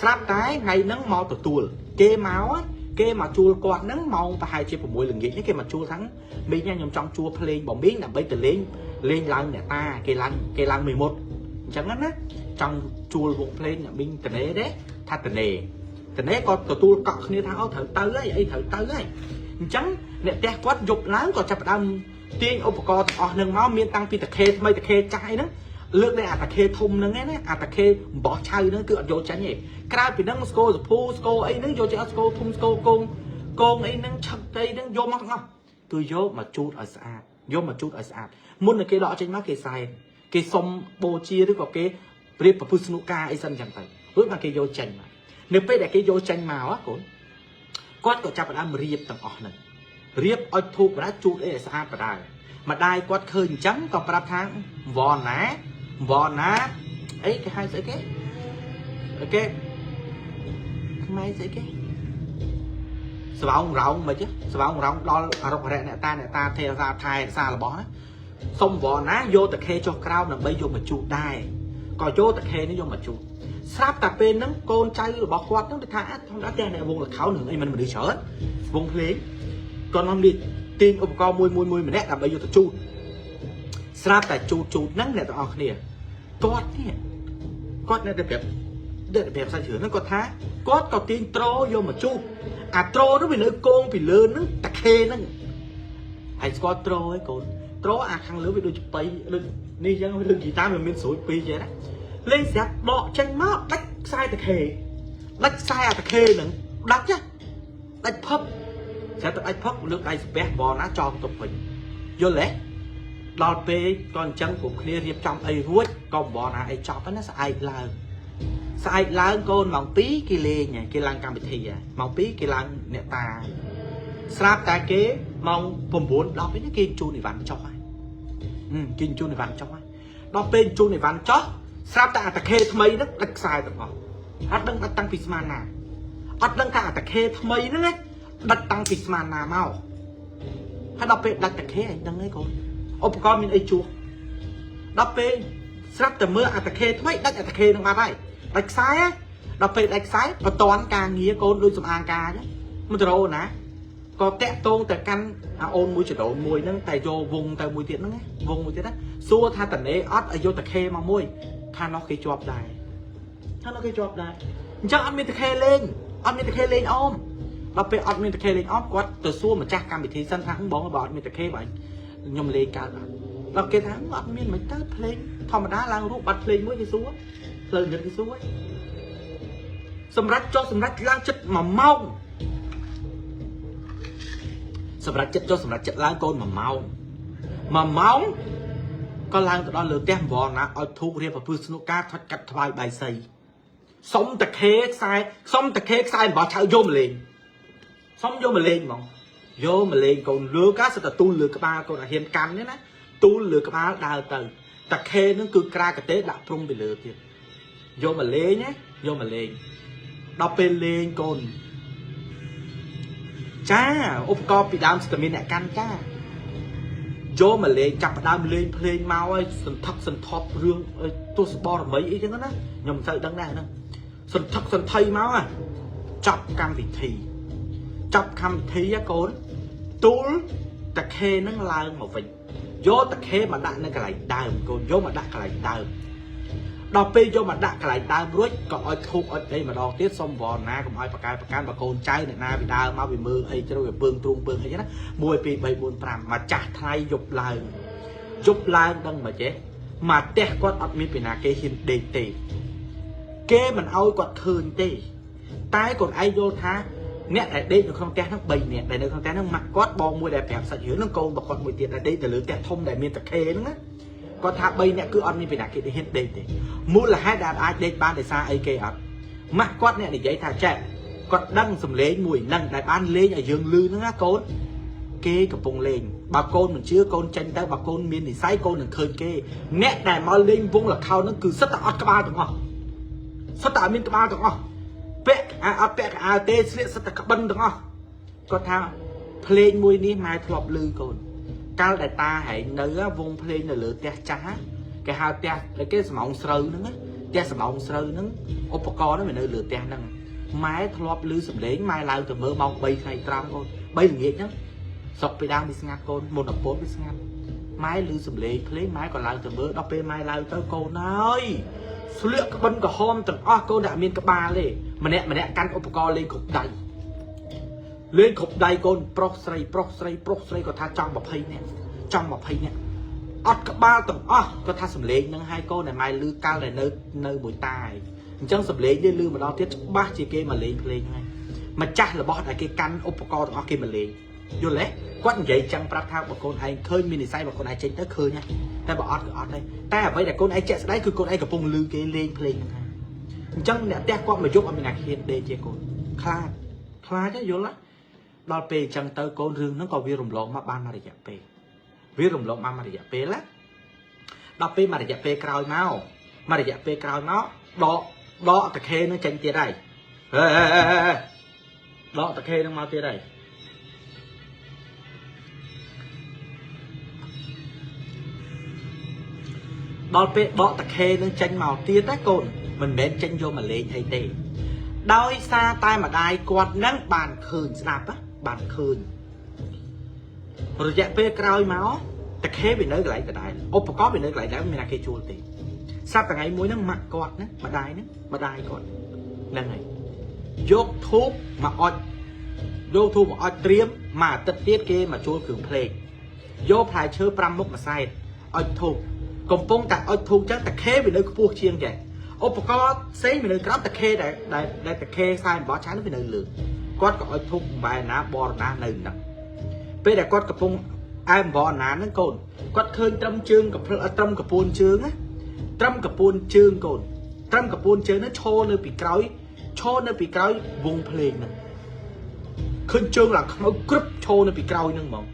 ស្រាប់តែថ្ងៃហ្នឹងមកទទួលគេមកគេមកជួលគាត់ហ្នឹងម៉ោងប្រហែលជា6ល្ងាចនេះគេមកជួលថាមីងខ្ញុំចង់ជួលភ្លេងរបស់មីងដើម្បីទៅលេងលេងឡើងអ្នកតាគេឡើងគេឡើងមីមុតអញ្ចឹងណាចង់ជួលវងភ្លេងអ្នកមីងតនេទេថាតនេតនេក៏ទទួលកក់គ្នាថាអូត្រូវទៅហើយអីត្រូវទៅហើយអញ្ចឹងអ្នកផ្ទះគាត់យប់ឡើងក៏ចាប់ផ្ដើមទាញឧបករណ៍ទាំងអស់នឹងមកមានតាំងពីតាខេថ្មីតាខេចាស់អីហ្នឹងលើកនេះអាតាខេធំហ្នឹងឯណាអាតាខេអំបោះឆៅហ្នឹងគឺអត់យកចាញ់ទេក្រៅពីហ្នឹងស្គរសភូស្គរអីហ្នឹងយកចេញអត់ស្គរធំស្គរកងកងអីហ្នឹងឆឹកអីហ្នឹងយកមកទាំងអស់គឺយកមកជូតឲ្យស្អាតយកមកជូតឲ្យស្អាតមុននឹងគេដកចេញមកគេសែនគេសុំបូជាឬក៏គេរៀបប្រពឹសស្នុការអីសិនអញ្ចឹងទៅរួចមកគេយកចេញមកនៅពេលដែលគេយកចេញមកកូនគាត់ក៏ចាប់ផ្ដើមរៀបទាំងអស់ហ្នឹងរៀបឲ្យធូបបដាជូតអីឲ្យស្អាតបដាម្ដាយគាត់ឃើញអញ្ចឹងក៏ប្រាប់ថាវ៉ណាវណាអីគេហៅស្អីគេគេខ្មែរស្អីគេស្វោងរោងមិនស្វោងរោងដល់អរុករៈអ្នកតាអ្នកតាទេសាថែសារបស់ណាសុំវណាយកតខេចុះក្រោមដើម្បីយកមកជូតដែរក៏យកតខេនេះយកមកជូតស្រាប់តែពេលហ្នឹងកូនចៅរបស់គាត់ហ្នឹងគេថាធម្មតាផ្ទះអ្នកវងលខោនឹងអីមិនមនុស្សច្រើនវងភ្លេងគាត់នាំនេះទាញឧបករណ៍មួយមួយមួយម្នាក់ដើម្បីយកទៅជូតស្រាប់តែជូតជូតហ្នឹងអ្នកទាំងអស់គ្នាគាត់នេះគាត់នៅតែប្រាប់ដែលប្រាប់សាច់រឿងហ្នឹងគាត់ថាគាត់ក៏ទាញត្រូយកមកជូតអាត្រូនោះវានៅកងពីលើហ្នឹងតាខេហ្នឹងហើយស្គាល់ត្រូឯងកូនត្រូអាខាងលើវាដូចចប៉ីដូចនេះអញ្ចឹងវាដូចហ្គីតាវាមានស្រួយពីរចេះណាលេងស្រាប់ដកចេញមកដាច់ខ្សែតាខេដាច់ខ្សែអាតាខេហ្នឹងដាច់ចាដាច់ផឹបស្រាប់តែដាច់ផឹកលើកដៃស្ពះបណាចងទុកវិញយល់ទេដល់ពេលក៏អញ្ចឹងគ្រប់គ្នារៀបចំអីរួចក៏បណាអីចប់ណាស្អែកឡើងស្អែកឡើងកូនម៉ោង2គេលេងគេឡើងកម្មវិធីម៉ោង2គេឡើងអ្នកតាស្រាប់តែគេម៉ោង9 10នេះគេជូនអីវ៉ាន់ចុះហើយគេជូនអីវ៉ាន់ចុះហើយដល់ពេលជូនអីវ៉ាន់ចុះស្រាប់តែអាតាខេថ្មីហ្នឹងដាច់ខ្សែទាំងអស់អត់ដឹងដាច់តាំងពីស្មានណាអត់ដឹងថាអាតាខេថ្មីហ្នឹងដាច់តាំងពីស្មានណាមកហើយដល់ពេលដាច់តាខេឯងដឹងហើយកូនឧបករណ៍មានអីជួសដល់ពេលស្រាប់តែមើលអាតាខេថ្មីដាច់អាតាខេនឹងបាត់ហើយដាច់ខ្សែដល់ពេលដាច់ខ្សែបន្ទាន់ការងារកូនដូចសំអាងការអញ្ចឹងមិនទៅរកណាក៏តាក់តងទៅកាន់អាអូនមួយចដូនមួយហ្នឹងតែយកវងទៅមួយទៀតហ្នឹងវងមួយទៀតណាសួរថាតនេអត់ឲ្យយកតាខេមកមួយថានោះគេជាប់ដែរថានោះគេជាប់ដែរអញ្ចឹងអត់មានតាខេលេងអត់មានតាខេលេងអមដល់ពេលអត់មានតាខេលេងអមគាត់ទៅសួរម្ចាស់កម្មវិធីសិនថាបងបើអត់មានតាខេបើខ្ញុំលេងកើតអត់ដល់គេថាអត់មានមិនទៅភ្លេងធម្មតាឡើងរូបបាត់ភ្លេងមួយគេសួរផ្លូវងឹតគេសួរសម្រាប់ចុះសម្រាប់ឡើងចិត្ត1ម៉ោងសម្រាប់ចិត្តចុះសម្រាប់ចិត្តឡើងកូន1ម៉ោង1ម៉ោងក៏ឡើងទៅដល់លើផ្ទះវល់ណាឲ្យធូបរៀបប្រពឹសស្នុការថត់កាត់ថ្វាយបាយសី សុំតាខេខ្សែសុំតាខេខ្សែអំបោះឆៅយកមកលេងសុំយកមកលេងហ្មងយកមកលេងកូនលើកាសិតតែទូលលើក្បាលកូនអាហ៊ានកាន់ទេណាទូលលើក្បាលដើរទៅតាខេនឹងគឺក្រាកតេដាក់ព្រំពីលើទៀតយកមកលេងណាយកមកលេងដល់ពេលលេងកូនចាឧបករណ៍ពីដើមស្ទើរមានអ្នកកាន់ចាយកមកលេងចាប់ផ្ដើមលេងភ្លេងមកហើយសន្ធឹកសន្ធាប់រឿងទស្សបរមីអីចឹងណាខ្ញុំមិនសូវដឹងដែរហ្នឹងសន្ធឹកសន្ថីមកហ่ะចាប់កម្មវិធីចាប់កម្មវិធីហ៎កូនទូលតាខេនឹងឡើងមកវិញយកតាខេមកដាក់នៅកន្លែងដើមកូនយកមកដាក់កន្លែងដើមដល់ពេលយកមកដាក់កន្លែងដើមរួចក៏ឲ្យធូបឲ្យអីម្ដងទៀតសុំវរណាកុំឲ្យបកកែប្រកាន់បើកូនចៅអ្នកណាពីដើមមកវាមើលអីជ្រុលវាពើងទ្រូងពើងអីណា1 2 3 4 5មកចាស់ថ្លៃយប់ឡើងយប់ឡើងដឹងមកចេះមកផ្ទះគាត់អត់មានពីណាគេហ៊ានដេកទេគេមិនឲ្យគាត់ឃើញទេតែកូនឯងយល់ថាអ្នកដែលដេកនៅក្នុងផ្ទះហ្នឹង3នាក់ដែលនៅក្នុងផ្ទះហ្នឹងម៉ាក់គាត់បងមួយដែលប្រាប់សាច់រឿងហ្នឹងកូនរបស់គាត់មួយទៀតដែលដេកទៅលើផ្ទះធំដែលមានតាខេហ្នឹងណាគាត់ថា3នាក់គឺអត់មានពីណាគេហ៊ានដេកទេមូលហេតុដែលអាចដេកបានដោយសារអីគេអត់ម៉ាក់គាត់អ្នកនិយាយថាចេះគាត់ដឹងសំឡេងមួយហ្នឹងដែលបានលេងឲ្យយើងលឺហ្នឹងណាកូនគេកំពុងលេងបើកូនមិនជឿកូនចេញទៅបើកូនមាននិស័យកូននឹងឃើញគេអ្នកដែលមកលេងវងលខោនហ្នឹងគឺសិតតែអត់ក្បាលទាំងអស់សិតតែអត់មានក្បាលទាំងអស់ពាក់អាអត់ពាក់កៅអៅទេស្លៀកសិតតែក្បិនទាំងអស់គាត់ថាភ្លេងមួយនេះម៉ែធ្លាប់លឺកូនកាលដែលតាហែងនៅវងភ្លេងនៅលើផ្ទះចាស់គេហៅផ្ទះគេសំងស្រូវហ្នឹងផ្ទះសំងស្រូវហ្នឹងឧបករណ៍ហ្នឹងវានៅលើផ្ទះហ្នឹងម៉ែធ្លាប់លឺសំឡេងម៉ែឡើងទៅមើលម៉ោង3ថ្ងៃត្រង់កូន3ល្ងាចហ្នឹងស្រុកពីដើមវាស្ងាត់កូនមុនអពតវាស្ងាត់ម៉ែលឺសំឡេងភ្លេងម៉ែក៏ឡើងទៅមើលដល់ពេលម៉ែឡើងទៅកូនហើយស្លៀកក្បិនក្រហមទាំងអស់កូនដែលអត់មានក្បាលទេម្នាក់ម្នាក់កាន់ឧបករណ៍លេងគ្រប់ដៃលេងគ្រប់ដៃកូនប្រុសស្រីប្រុសស្រីប្រុសស្រីគាត់ថាចង់20នាក់ចង់20នាក់អត់ក្បាលទាំងអស់គាត់ថាសំឡេងនឹងហើយកូនដែលម៉ែលឺកាលដែលនៅនៅមួយតាឯងអញ្ចឹងសំឡេងនេះលឺម្ដងទៀតច្បាស់ជាគេមកលេងភ្លេងហើយម្ចាស់របស់ដែលគេកាន់ឧបករណ៍ទាំងអស់គេមកលេងយល់ទេគាត់និយាយចឹងប្រាប់ថាបើកូនឯងឃើញមាននិស័យបើកូនឯងចេញទៅឃើញហើយតែបើអត់ក៏អត់ដែរតែអ្វីដែលកូនឯងជាក់ស្ដែងគឺកូនឯងកំពុងលឺគេលេងភ្លេងហ្នឹងហើយអញ្ចឹងអ្នកផ្ទះគាត់មកយប់អត់មានអ្នកហ៊ានដេកជាកូនខ្លាចខ្លាចទេយល់ទេដល់ពេលអញ្ចឹងទៅកូនរឿងហ្នឹងក៏វារំលងមកបានមួយរយៈពេលវារំលងបានមួយរយៈពេលណាដល់ពេលមួយរយៈពេលក្រោយមកមួយរយៈពេលក្រោយមកដកដកតខេនឹងចេញទៀតហើយហេហេហេហេដកតខេនឹងមកទៀតហើយដល់ពេលដកតខេនឹងចេញមកទៀតណាកូនមិនមែនចេញយកមកលេងអីទេដោយសារតែម្ដាយគាត់នឹងបានឃើញស្ដាប់ណាបានឃើញរយៈពេលក្រោយមកតខេវានៅកន្លែងដដែលឧបករណ៍វានៅកន្លែងដែរមិនមានណាគេជួលទេស្រាប់ថ្ងៃមួយហ្នឹងម៉ាក់គាត់ណាម្ដាយហ្នឹងម្ដាយគាត់ហ្នឹងហើយយកធូបមកអុចយកធូបមកអុចត្រៀមមួយអាទិត្យទៀតគេមកជួលគ្រឿងភ្លេងយកផ្លែឈើ5មុខមួយសែតអុចធូបកំពុងតែអុចធូបចឹងតខេវានៅខ្ពស់ជាងគេឧបករណ៍ផ្សេងវានៅក្រោមតខេដែលដែលតខេខ្សែអំបោះឆានោះវានៅលើគាត់ក៏អុចធូបបែរណាបរណានៅហ្នឹងពេលដែលគាត់កំពុងអែមបរណាហ្នឹងកូនគាត់ឃើញត្រឹមជើងកត្រឹមកពួនជើងណាត្រឹមកពួនជើងកូនត្រឹមកពួនជើងហ្នឹងឈរនៅពីក្រោយឈរនៅពីក្រោយវងភ្លេងហ្នឹងឃើញជើងឡើងខ្មៅក្រឹបឈរនៅពីក្រោយហ្នឹងហ្មង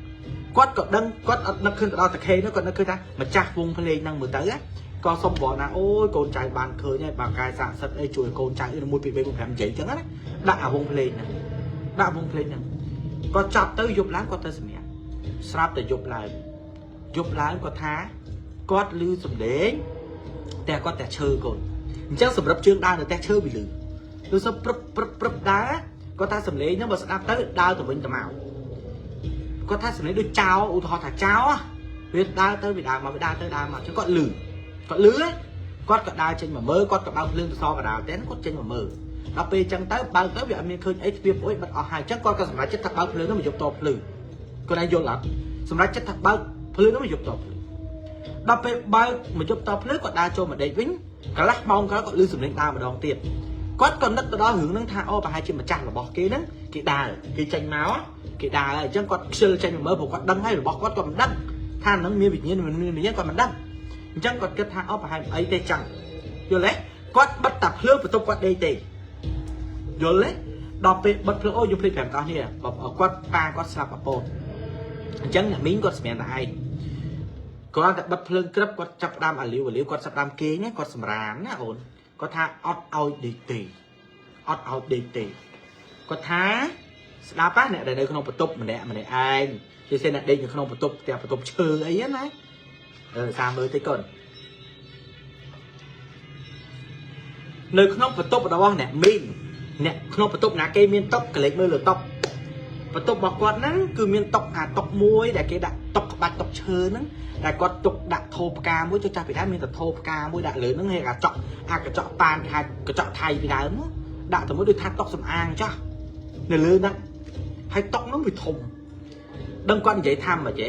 គាត់ក៏ដឹងគាត់អត់នឹកឃើញទៅដល់តាខេហ្នឹងគាត់នឹកឃើញថាម្ចាស់វងភ្លេងហ្នឹងមើលទៅណាក៏សុំបរណាអូយកូនចៅបានឃើញហើយបើកាយស័ក្តិសិទ្ធអីជួយកូនចៅ1 2 3 4 5និយាយចឹងណាដាក់អាវងភ្លេងហ្នឹងដាក់វងភ្លេងហ្នឹងគាត់ចាប់ទៅយប់ឡើងគាត់ទៅសម្រាប់ស្រាប់តែយប់ឡើងយប់ឡើងគាត់ថាគាត់ឮសំឡេងតែគាត់តែឈើកូនអញ្ចឹងសម្រាប់ជើងដើរនៅផ្ទះឈើវាឮឮសព្រឹបព្រឹបព្រឹបដើរគាត់ថាសំឡេងហ្នឹងបើស្ដាប់ទៅដើរទៅវិញទៅមកគាត់ថាសំឡេងដូចចោឧទាហរណ៍ថាចោវាដើរទៅវាដើរមកវាដើរទៅដើរមកអញ្ចឹងគាត់ឮគាត់ឮគាត់ក៏ដើរចេញមកមើលគាត់ក៏បើកភ្លើងទៅសកដាលតែគាត់ចេញមកមើលដល់ពេលអញ្ចឹងទៅបើកទៅវាអត់មានឃើញអីទ្វារអុយបិទអស់ហើយអញ្ចឹងគាត់ក៏សម្រេចចិត្តថាបើកភ្លើងនោះមកយប់តភ្លឺគាត់ឯងយល់អត់សម្រេចចិត្តថាបើកភ្លើងនោះមកយប់តភ្លឺដល់ពេលបើកមកយប់តភ្លឺគាត់ដើរចូលមកដេកវិញកន្លះម៉ោងក្រោយគាត់ឮសំឡេងដើរម្ដងទៀតគាត់ក៏នឹកទៅដល់រឿងហ្នឹងថាអូប្រហែលជាម្ចាស់របស់គេហ្នឹងគេដើរគេចេញមកគេដើរហើយអញ្ចឹងគាត់ខ្ជិលចេញមកមើលព្រោះគាត់ដឹងហើយរបស់គាត់គាត់មិនដឹងថាហ្នឹងមានវិញ្ញាណមិនមានវិញ្ញាណគាត់មិនដឹងអញ្ចឹងគាត់គិតថាអូប្រហែលអីទេចឹងយល់ទេគ គាត់បិទតែភ្លើងបន្ទប់គាត់ដេកទេយល់ទេដល់ពេលបិទភ្លើងអូយខ្ញុំភ្លេចប្រាប់បងប្អូននេះគាត់ប៉ាគាត់ស្លាប់អពោតអញ្ចឹងអ្នកមីងគាត់សម្រាប់តែឯងគាត់តែបិទភ្លើងក្រឹបគាត់ចាប់ផ្ដើមអាលីវអាលីវគាត់ចាប់ផ្ដើមគេងគាត់សម្រានណាអូនគាត់ថាអត់ឲ្យដេកទេអត់ឲ្យដេកទេគាត់ថាស្ដាប់ណាអ្នកដែលនៅក្នុងបន្ទប់ម្នាក់ម្នាក់ឯងជាពិសេសអ្នកដេកនៅក្នុងបន្ទប់ផ្ទះបន្ទប់ឈើអីណាអឺសាមើលតិចកូននៅក្នុងបន្ទប់របស់អ្នកមីងអ្នកក្នុងបន្ទប់ណាគេមានតុកកលេចមើលលើតុបន្ទប់របស់គាត់ហ្នឹងគឺមានតុអាតុមួយដែលគេដាក់តុក្បាច់តុឈើហ្នឹងដែលគាត់ទុកដាក់ថោផ្កាមួយទៅចាស់ពីដើមមានតែថោផ្កាមួយដាក់លើហ្នឹងហើយអាចក់អាកញ្ចក់ប៉ានគេហៅកញ្ចក់ថៃពីដើមដាក់ទៅមួយដូចថាតុសំអាងចាស់នៅលើហ្នឹងហើយតុហ្នឹងវាធំដឹងគាត់និយាយថាម៉េចទេ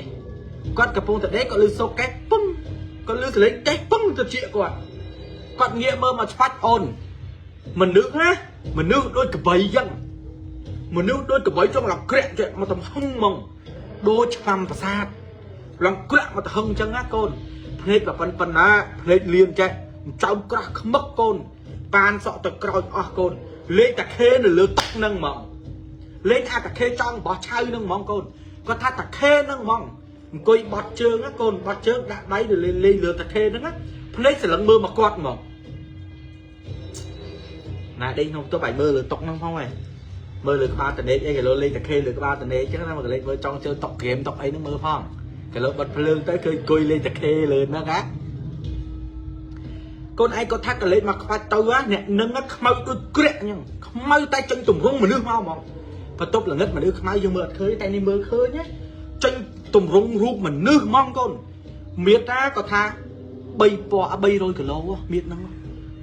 គាត់កំពុងតែដេកគាត់លឺសូកេះពឹងគាត់លឺសលេងកេះពឹងទៅជាគាត់គាត់ងាកមើលមកឆ្វាច់អូនមនុស្សណាមនុស្សដូចកបីអញ្ចឹងមនុស្សដូចកបីចង់ឡើងក្រាក់ចេះមកទំហឹងហ្មងដូចឆ្វាំប្រាសាទឡើងក្រាក់មកទំហឹងអញ្ចឹងណាកូនភ្នែកប៉ុណ្ប៉ុណ្ណាភ្នែកលៀនចេះចៅក្រាស់ខ្មឹកកូនប៉ានសក់ទៅក្រោយអស់កូនលេងតាខេនៅលើតុហ្នឹងហ្មងលេងអាតាខេចង់របស់ឆៅហ្នឹងហ្មងកូនគាត់ថាតាខេហ្នឹងហ្មងអង្គុយបត់ជើងណាកូនបត់ជើងដាក់ដៃទៅលេងលេងលើតាខេហ្នឹងណាភ្នែកស្រឡឹងមើលមកគាត់ហ្មងណាដេកក្នុងបន្ទប់ឲ្យមើលលើតុហ្នឹងផងហ៎មើលលើក្បាលតនេកអីគេលោលេងតាខេលើក្បាលតនេកអញ្ចឹងណាមកលេងមើលចង់ជើតុកហ្គេមតុកអីហ្នឹងមើលផងគេលោបិទភ្លើងទៅឃើញអង្គុយលេងតាខេលើហ្នឹងណាកូនឯងគាត់ថាកលេចមកខ្វាច់ទៅអ្នកនឹងខ្មៅដូចក្រាក់អញ្ចឹងខ្មៅតែចេញទម្រង់មនុស្សមកហ្មងបន្ទប់ល្ងិតមនុស្សខ្មៅយើងមើលអត់ឃើញតែនេះមើលឃើញណាចេញទម្រង់រូបមនុស្សហ្មងកូនមៀតតាគាត់ថា300គីឡូមៀតហ្នឹង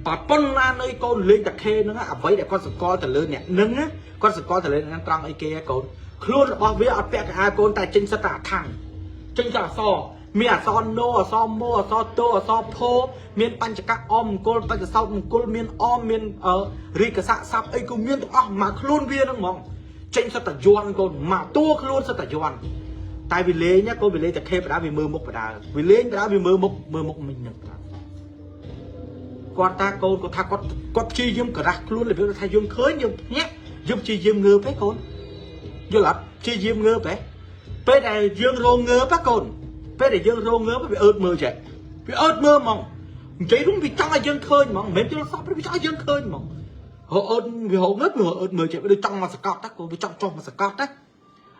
ប៉ប៉ុណ្ណានៃកូនលេងតាខេហ្នឹងអ្វីដែលគាត់សង្កល់ទៅលើអ្នកនឹងគាត់សង្កល់ទៅលើអ្នកនឹងត្រង់អីគេកូនខ្លួនរបស់វាអត់ពាក់កៅអៅកូនតែចេញសិតតែអាខាំងចេញតែអសមានអសណូអសម៉ូអសតូអសផូមានបញ្ចកៈអមង្គលបញ្ចសោតមង្គលមានអមមានរាជស័កស័ព្ទអីក៏មានទាំងអស់មកខ្លួនវាហ្នឹងហ្មងចេញសិតតែយន់កូនមកតួខ្លួនសិតតែយន់តែវាលេងណាកូនវាលេងតែខេបដាវាមើលមុខបដាវាលេងបដាវាមើលមុខមើលមុខមិញហ្នឹងគាត់តាកូនគាត់ថាគាត់គាត់ព្យាយាមក្រាស់ខ្លួនរបៀបថាយើងឃើញយើងភ្ញាក់យើងព្យាយាមងើបឯងកូនយល់អត់ព្យាយាមងើបឯងពេលដែលយើងរងងើបណាកូនពេលដែលយើងរងងើបវាអើតមើលចេះវាអើតមើលហ្មងនិយាយនោះវាចង់ឲ្យយើងឃើញហ្មងមិនមែនយល់សពវាចង់ឲ្យយើងឃើញហ្មងរកអើតវារងងើបវាអើតមើលចេះវាដូចចង់មកសកត់តាកូនវាចង់ចុះមកសកត់តា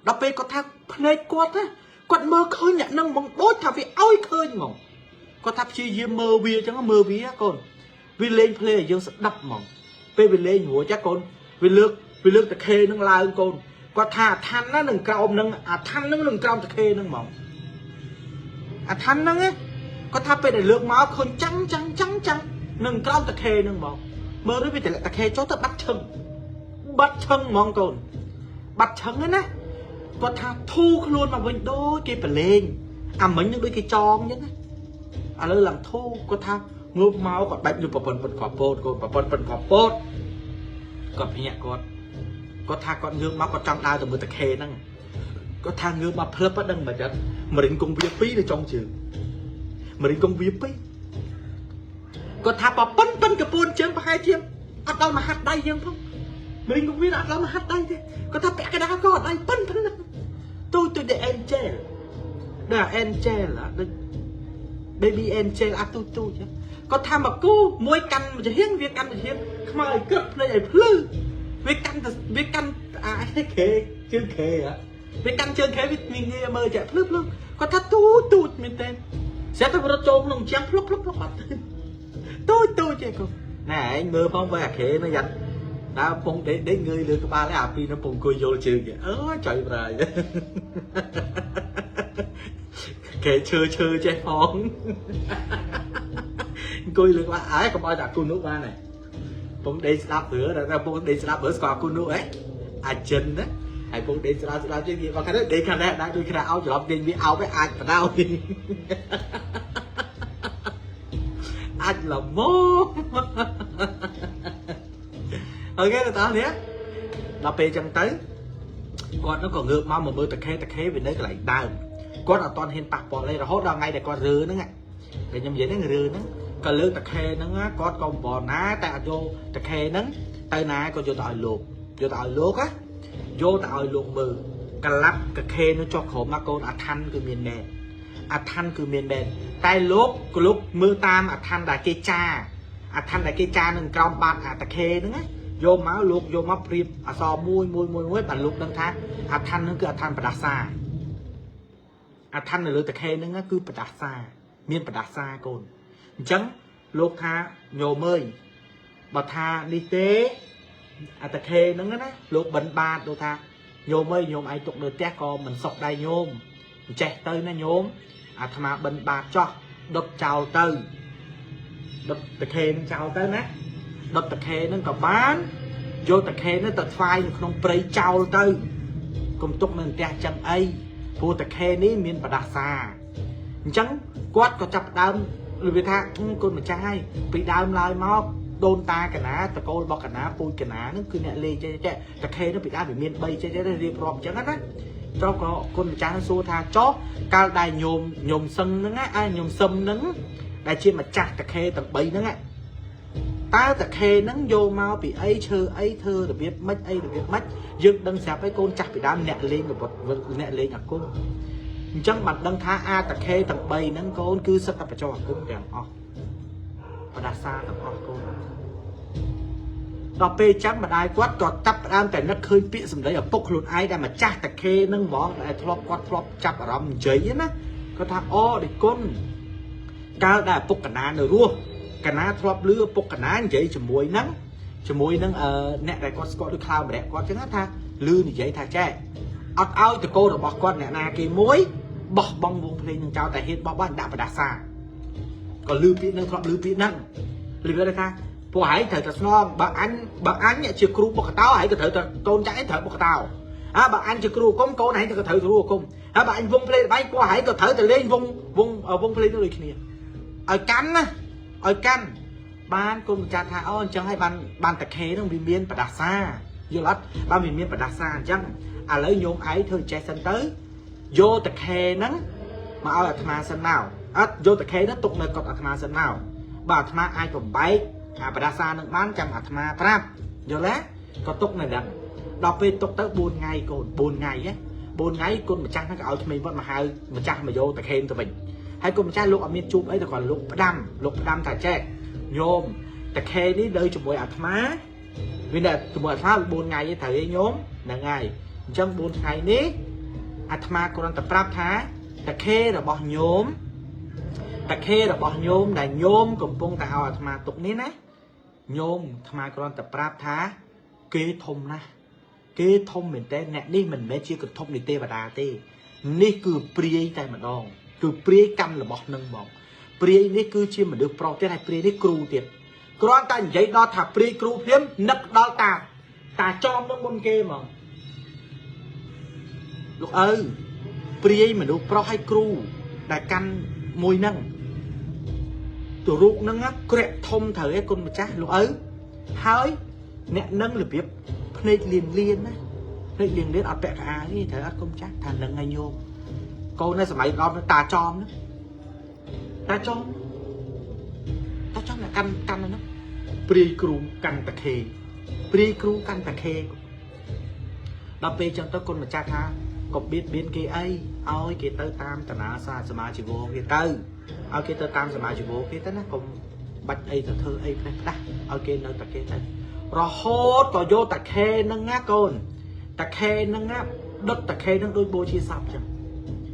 ដល់ពេលគាត់ថាភ្នែកគាត់ណាគាត់មើលឃើញអ្នកនឹងហ្មងដូចថាវាឲ្យឃើញហ្មងគាត់ថាព្យាយាមមើលវាអញ្ចឹងមើលវាកូនវាលេងភ្លេងឲ្យយើងស្ដាប់ហ្មងពេលវាលេងរួចចាកូនវាលើកវាលើកតាខេនឹងឡើងកូនគាត់ថាអាឋានណានឹងក្រោមនឹងអាឋាននឹងនឹងក្រោមតាខេនឹងហ្មងអាឋានហ្នឹងគាត់ថាពេលដែលលើកមកឃើញចាំងចាំងចាំងចាំងនឹងក្រោមតាខេនឹងហ្មងមើលទៅវាតម្លាក់តាខេចុះទៅបាត់ឈឹងបាត់ឈឹងហ្មងកូនបាត់ឈឹងណាគាត់ថាធូរខ្លួនមកវិញដូចគេប្រឡែងអាមិញនឹងដូចគេចងអញ្ចឹងណាឥឡូវឡើងធូរគាត់ថាងើបមកគាត់បែបយកប្រពន្ធប៉ុនកពោតកូនប្រពន្ធប៉ុនកពោតគាត់ភ្ញាក់គាត់គាត់ថាគាត់ងើបមកគាត់ចង់ដើរទៅមើលតាខេហ្នឹងគាត់ថាងើបមកភ្លឹបដឹងមិនចឹងមរិញគង់វា2នៅចុងជើងមរិញគង់វា2គាត់ថាប្រពន្ធប៉ុនកពួនជើងប្រហែលជាអត់ដល់មហាត់ដៃយើងផងមរិញគង់វាអត់ដល់មហាត់ដៃទេគាត់ថាពាក់កណ្ដាលក៏អត់ដៃប៉ុនប៉ុណ្ណាទូទៅដូច Angel ដូច Angel ដូច baby angel អាទូទូចឹងគាត់ថាមកគូមួយកាន់មួយចំហៀងវាកាន់មួយចំហៀងខ្មៅឲ្យក្រឹបភ្នែកឲ្យភ្លឺវាកាន់ទៅវាកាន់អាខេជើងខេហ៎វាកាន់ជើងខេវាមានងាយមើលចាភ្លឺភ្លឺគាត់ថាទូទូចមែនទេស្រាប់តែរត់ចូលក្នុងចាំងភ្លុកភ្លុកភ្លុកអត់ទូចទូចទេកូនណែឯងមើលផងបើអាខេនោះយ៉ាត់ដើរពងដេកដេកងើយលើក្បាលឯអាពីរនោះពងអង្គុយយល់ជើងអើចៃប្រាយគេឈើឈើចេះផងអង្គុយលើក្បាលអើកុំឲ្យតែអាគុណនោះបានហើយពងដេកស្ដាប់រឿតែពងដេកស្ដាប់រឿស្គាល់អាគុណនោះហ៎អាចិនណាហើយពងដេកស្ដាប់ស្ដាប់ជាងគេមកខាងនេះដេកខាងនេះដែរដូចគ្នាអោច្រឡំដេកវាអោបឯអាចបដ ாய் អាចល្មមអូខេតើនេះដល់ពេលចឹងទៅគាត់នោះក៏ងើបមកមកមើលតាខេតាខេវានៅកន្លែងដើមគាត់អត់ទាន់ហ៊ានប៉ះពាល់ទេរហូតដល់ថ្ងៃដែលគាត់រើហ្នឹងតែខ្ញុំនិយាយហ្នឹងរើហ្នឹង ក៏លើកតាខេហ្នឹងគាត់ក៏បណាតែអត់យកតាខេហ្នឹងទៅណាក៏យកទៅឲ្យលោកយកទៅឲ្យលោកណាយកទៅឲ្យលោកមើលកលាប់កាខេនោះចុះក្រោមមកកូនអាឋានគឺមានមែនអាឋានគឺមានមែនតែលោកក៏លោកមើលតាមអាឋានដែលគេចាអាឋានដែលគេចានឹងក្រោមបាតអាតាខេហ្នឹងណាយកមកលោកយកមកប្រៀបអសរមួយមួយមួយមួយបានលោកដឹងថាអាឋានហ្នឹងគឺអាឋានបដាសាអាឋាននៅលើតាខេហ្នឹងគឺបដាសាមានបដាសាកូនអញ្ចឹងលោកថាញោមអើយបើថានេះទេអាតាខេហ្នឹងណាលោកបិណ្ឌបាតលោកថាញោមអើយញោមឯងទុកនៅផ្ទះក៏មិនសុខដែរញោមអញ្ចេះទៅណាញោមអាត្មាបិណ្ឌបាតចោះដុតចោលទៅដុតតាខេហ្នឹងចោលទៅណាដុតតាខេហ្នឹងក៏បានយកតាខេហ្នឹងទៅថ្វាយនៅក្នុងព្រៃចោលទៅកុំទុកនៅផ្ទះចឹងអីព្រោះតាខេនេះមានបដាសាអញ្ចឹងគាត់ក៏ចាប់ដើមឬវាថាគុណម្ចាស់ហើយពីដើមឡើយមកដូនតាកណាតកូលរបស់កណាពូជកណាហ្នឹងគឺអ្នកលេងចេះចេះតាខេហ្នឹងពីដើមវាមាន3ចេះចេះរៀបរាប់អញ្ចឹងណាចុះក៏គុណម្ចាស់សួរថាចុះកាលដែលញោមញោមសឹងហ្នឹងណាញោមសឹមហ្នឹងដែលជាម្ចាស់តាខេទាំង3ហ្នឹងតើតាខេហ្នឹងយកមកពីអីឈើអីធ្វើរបៀបម៉េចអីរបៀបម៉េចយើងដឹងស្រាប់ហើយកូនចាស់ពីដើមអ្នកលេងរបត់អ្នកលេងអាគមអញ្ចឹងបានដឹងថាអាតាខេទាំង3ហ្នឹងកូនគឺសិតតែបញ្ចុះអាគមទាំងអស់បដាសាទាំងអស់កូនដល់ពេលចឹងម្ដាយគាត់ក៏តាប់ផ្ដើមតែនឹកឃើញពាក្យសម្ដីឪពុកខ្លួនឯងដែលម្ចាស់តាខេហ្នឹងហ្មងដែលធ្លាប់គាត់ធ្លាប់ចាប់អារម្មណ៍និយាយណាគាត់ថាអូឌីគុណកាលដែលឪពុកកណានៅរស់កណាធ្លាប់លឺឪពុកកណានិយាយជាមួយនឹងអឺអ្នកដែលគាត់ស្គាល់ដូចខ្លោម្នាក់គាត់ចឹងថាលឺនិយាយថាចែអត់ឲ្យតកូលរបស់គាត់អ្នកណាគេមួយបោះបង់វងភ្លេងនឹងចោលតែហ៊ានបោះបង់ដាក់បដាសាក៏លឺពាក្យនឹងធ្លាប់លឺពាក្យហ្នឹងលឺវាថាពួកឯងត្រូវតែស្នងបើអញជាគ្រូបុកតោឯងក៏ត្រូវតែកូនចាក់ឯងត្រូវបុកតោអើបើអញជាគ្រូគុំកូនឯងក៏ត្រូវគ្រូគុំហើយបើអញវងភ្លេងបែងពួកឯងក៏ត្រូវតែលេងវងវងវងភ្លេងនោះដូចគ្នាឲ្យកាន់ណាឲ្យកាន់បានគុំចាត់ថាអូអញ្ចឹងហើយបានតាខេនឹងវាមានបដាសាយល់អត់បានវាមានបដាសាអញ្ចឹងឥឡូវញោមឯងធ្វើចេះសិនទៅយកតាខេហ្នឹងមកឲ្យអាត្មាសិនមកអត់យកតាខេហ្នឹងទុកនៅកុដិអាត្មាសិនមកបើអាត្មាអាចបំបែកអាបដាសានឹងបានចាំអាត្មាប្រាប់យល់ទេក៏ទុកនៅហ្នឹងដល់ពេលទុកទៅ4ថ្ងៃកូន4ថ្ងៃហ៎4ថ្ងៃគុណម្ចាស់ហ្នឹងក៏ឲ្យក្មេងវត្តមកហៅម្ចាស់មកយកតាខេទៅវិញហើយគុណម្ចាស់លោកអត់មានជួបអីតែគាត់លោកផ្ដាំលោកផ្ដាំថាចេះញោមតាខេនេះនៅជាមួយអាត្មាវានៅជាមួយអាត្មា4ថ្ងៃទេត្រូវឯងញោមហ្នឹងហើយអញ្ចឹង4ថ្ងៃនេះអាត្មាគ្រាន់តែប្រាប់ថាតាខេរបស់ញោមតាខេរបស់ញោមដែលញោមកំពុងតែឲ្យអាត្មាទុកនេះណាញោមអាត្មាគ្រាន់តែប្រាប់ថាគេធំណាស់គេធំមែនតើអ្នកនេះមិនមែនជាកន្ធប់នៃទេវតាទេនេះគឺព្រាយតែម្ដងគឺព្រាយកម្មរបស់នឹងហ្មងព្រាយនេះគឺជាមនុស្សប្រុសទៀតហើយព្រាយនេះគ្រូទៀតគ្រាន់តែនិយាយដល់ថាព្រាយគ្រូភ្លាមនឹកដល់តាតាចំនឹងមុនគេហ្មងលោកឪព្រាយមនុស្សប្រុសឲ្យគ្រូដែលកាន់មួយហ្នឹងទៅរូបហ្នឹងក្រាក់ធំត្រូវឯគុណម្ចាស់លោកឪហើយអ្នកនឹងរបៀបភ្នែកលៀនលៀនណាភ្នែកលៀនលៀនអត់ពាក់កៅអៅទេត្រូវអត់គុណម្ចាស់ថានឹងឲ្យញោមកូននៅសម័យដល់តាចំហ្នឹងតាចំតាចំអ្នកកាន់កាន់ហ្នឹងព្រាយគ្រូកាន់តាខេព្រាយគ្រូកាន់តាខេដល់ពេលចឹងទៅគុណម្ចាស់ថាកុំបៀតបៀនគេអីឲ្យគេទៅតាមតាណាសាសមាជីវគេទៅឲ្យគេទៅតាមសមាជីវគេទៅណាកុំបាច់អីទៅធ្វើអីផ្លេសផ្ដាស់ឲ្យគេនៅតែគេទៅរហូតក៏យកតាខេហ្នឹងណាកូនតាខេហ្នឹងណាដុតតាខេហ្នឹងដូចបូជាសពចឹង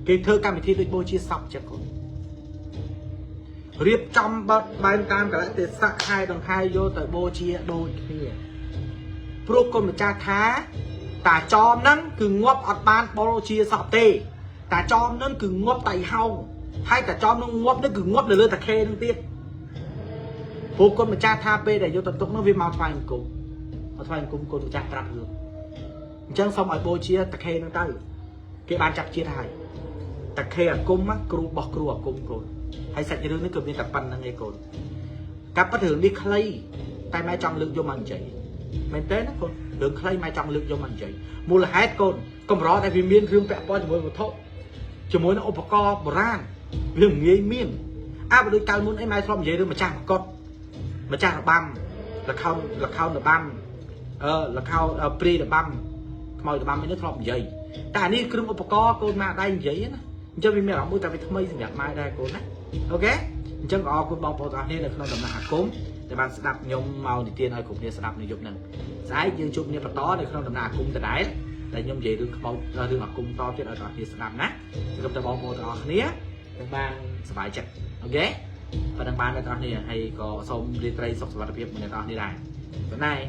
គេធ្វើកម្មវិធីដូចបូជាសពចឹងកូនរៀបចំបត់បែនតាមកលៈទេសៈខែដង្ហែយកទៅបូជាដូចគ្នាព្រោះគុណម្ចាស់ថាតាចមហ្នឹងគឺងាប់អត់បានបូជាសពទេតាចមហ្នឹងគឺងាប់តៃហោងហើយតាចមហ្នឹងងាប់ហ្នឹងគឺងាប់នៅលើតាខេហ្នឹងទៀតព្រោះគុណម្ចាស់ថាពេលដែលយកទៅទុកហ្នឹងវាមកថ្វាយអង្គមមកថ្វាយអង្គមគុណម្ចាស់ប្រាប់រឿងអញ្ចឹងសូមឲ្យបូជាតាខេហ្នឹងទៅគេបានចាប់ជាតិហើយតាខេអាគមគ្រូបោះគ្រូអាគមកូនហើយសាច់រឿងនេះគឺមានតែប៉ុណ្្នឹងឯងកូនកាប់ពិតរឿងនេះខ្លីតែម៉ែចង់លើកយកមកនិយាយមែនទេណាកូនរឿងខ្លីម៉ែចង់លើកយកមកនិយាយមូលហេតុកូនកម្រតែវាមានរឿងពាក់ព័ន្ធជាមួយវត្ថុជាមួយនឹងឧបករណ៍បុរាណវាងាយមាន អើបើដូចកាលមុនអីម៉ែធ្លាប់និយាយរឿងម្ចាស់មកុដម្ចាស់របាំលខោនលខោនរបាំអឺលខោនព្រីរបាំខ្មោចរបាំអីនេះធ្លាប់និយាយតែអានេះគ្រឿងឧបករណ៍កូនម៉ាក់ដៃនិយាយណាអញ្ចឹងវាមានអារម្មណ៍មួយតែវាថ្មីសម្រាប់ម៉ែដែរកូនណាOK អញ្ចឹងក៏អរគុណបងប្អូនទាំងអស់គ្នានៅក្នុងដំណាក់អាគមដែលបានស្ដាប់ខ្ញុំមកនិទានឲ្យគ្រប់គ្នាស្ដាប់នៅយប់ហ្នឹងស្អែកយើងជួបគ្នាបន្តនៅក្នុងដំណាក់អាគមដដែលដែលខ្ញុំនិយាយរឿងខ្មោចរឿងអាគមតទៀតឲ្យបងប្អូនស្ដាប់ណាសង្ឃឹមថាបងប្អូនទាំងអស់គ្នានឹងបានសប្បាយចិត្ត OK ប៉ុណ្ណឹងបានអ្នកទាំងអស់គ្នាហើយក៏សូមរាត្រីសុខសុវត្ថិភាពអ្នកទាំងអស់គ្នាដែរប៉ុណ្ណៃ។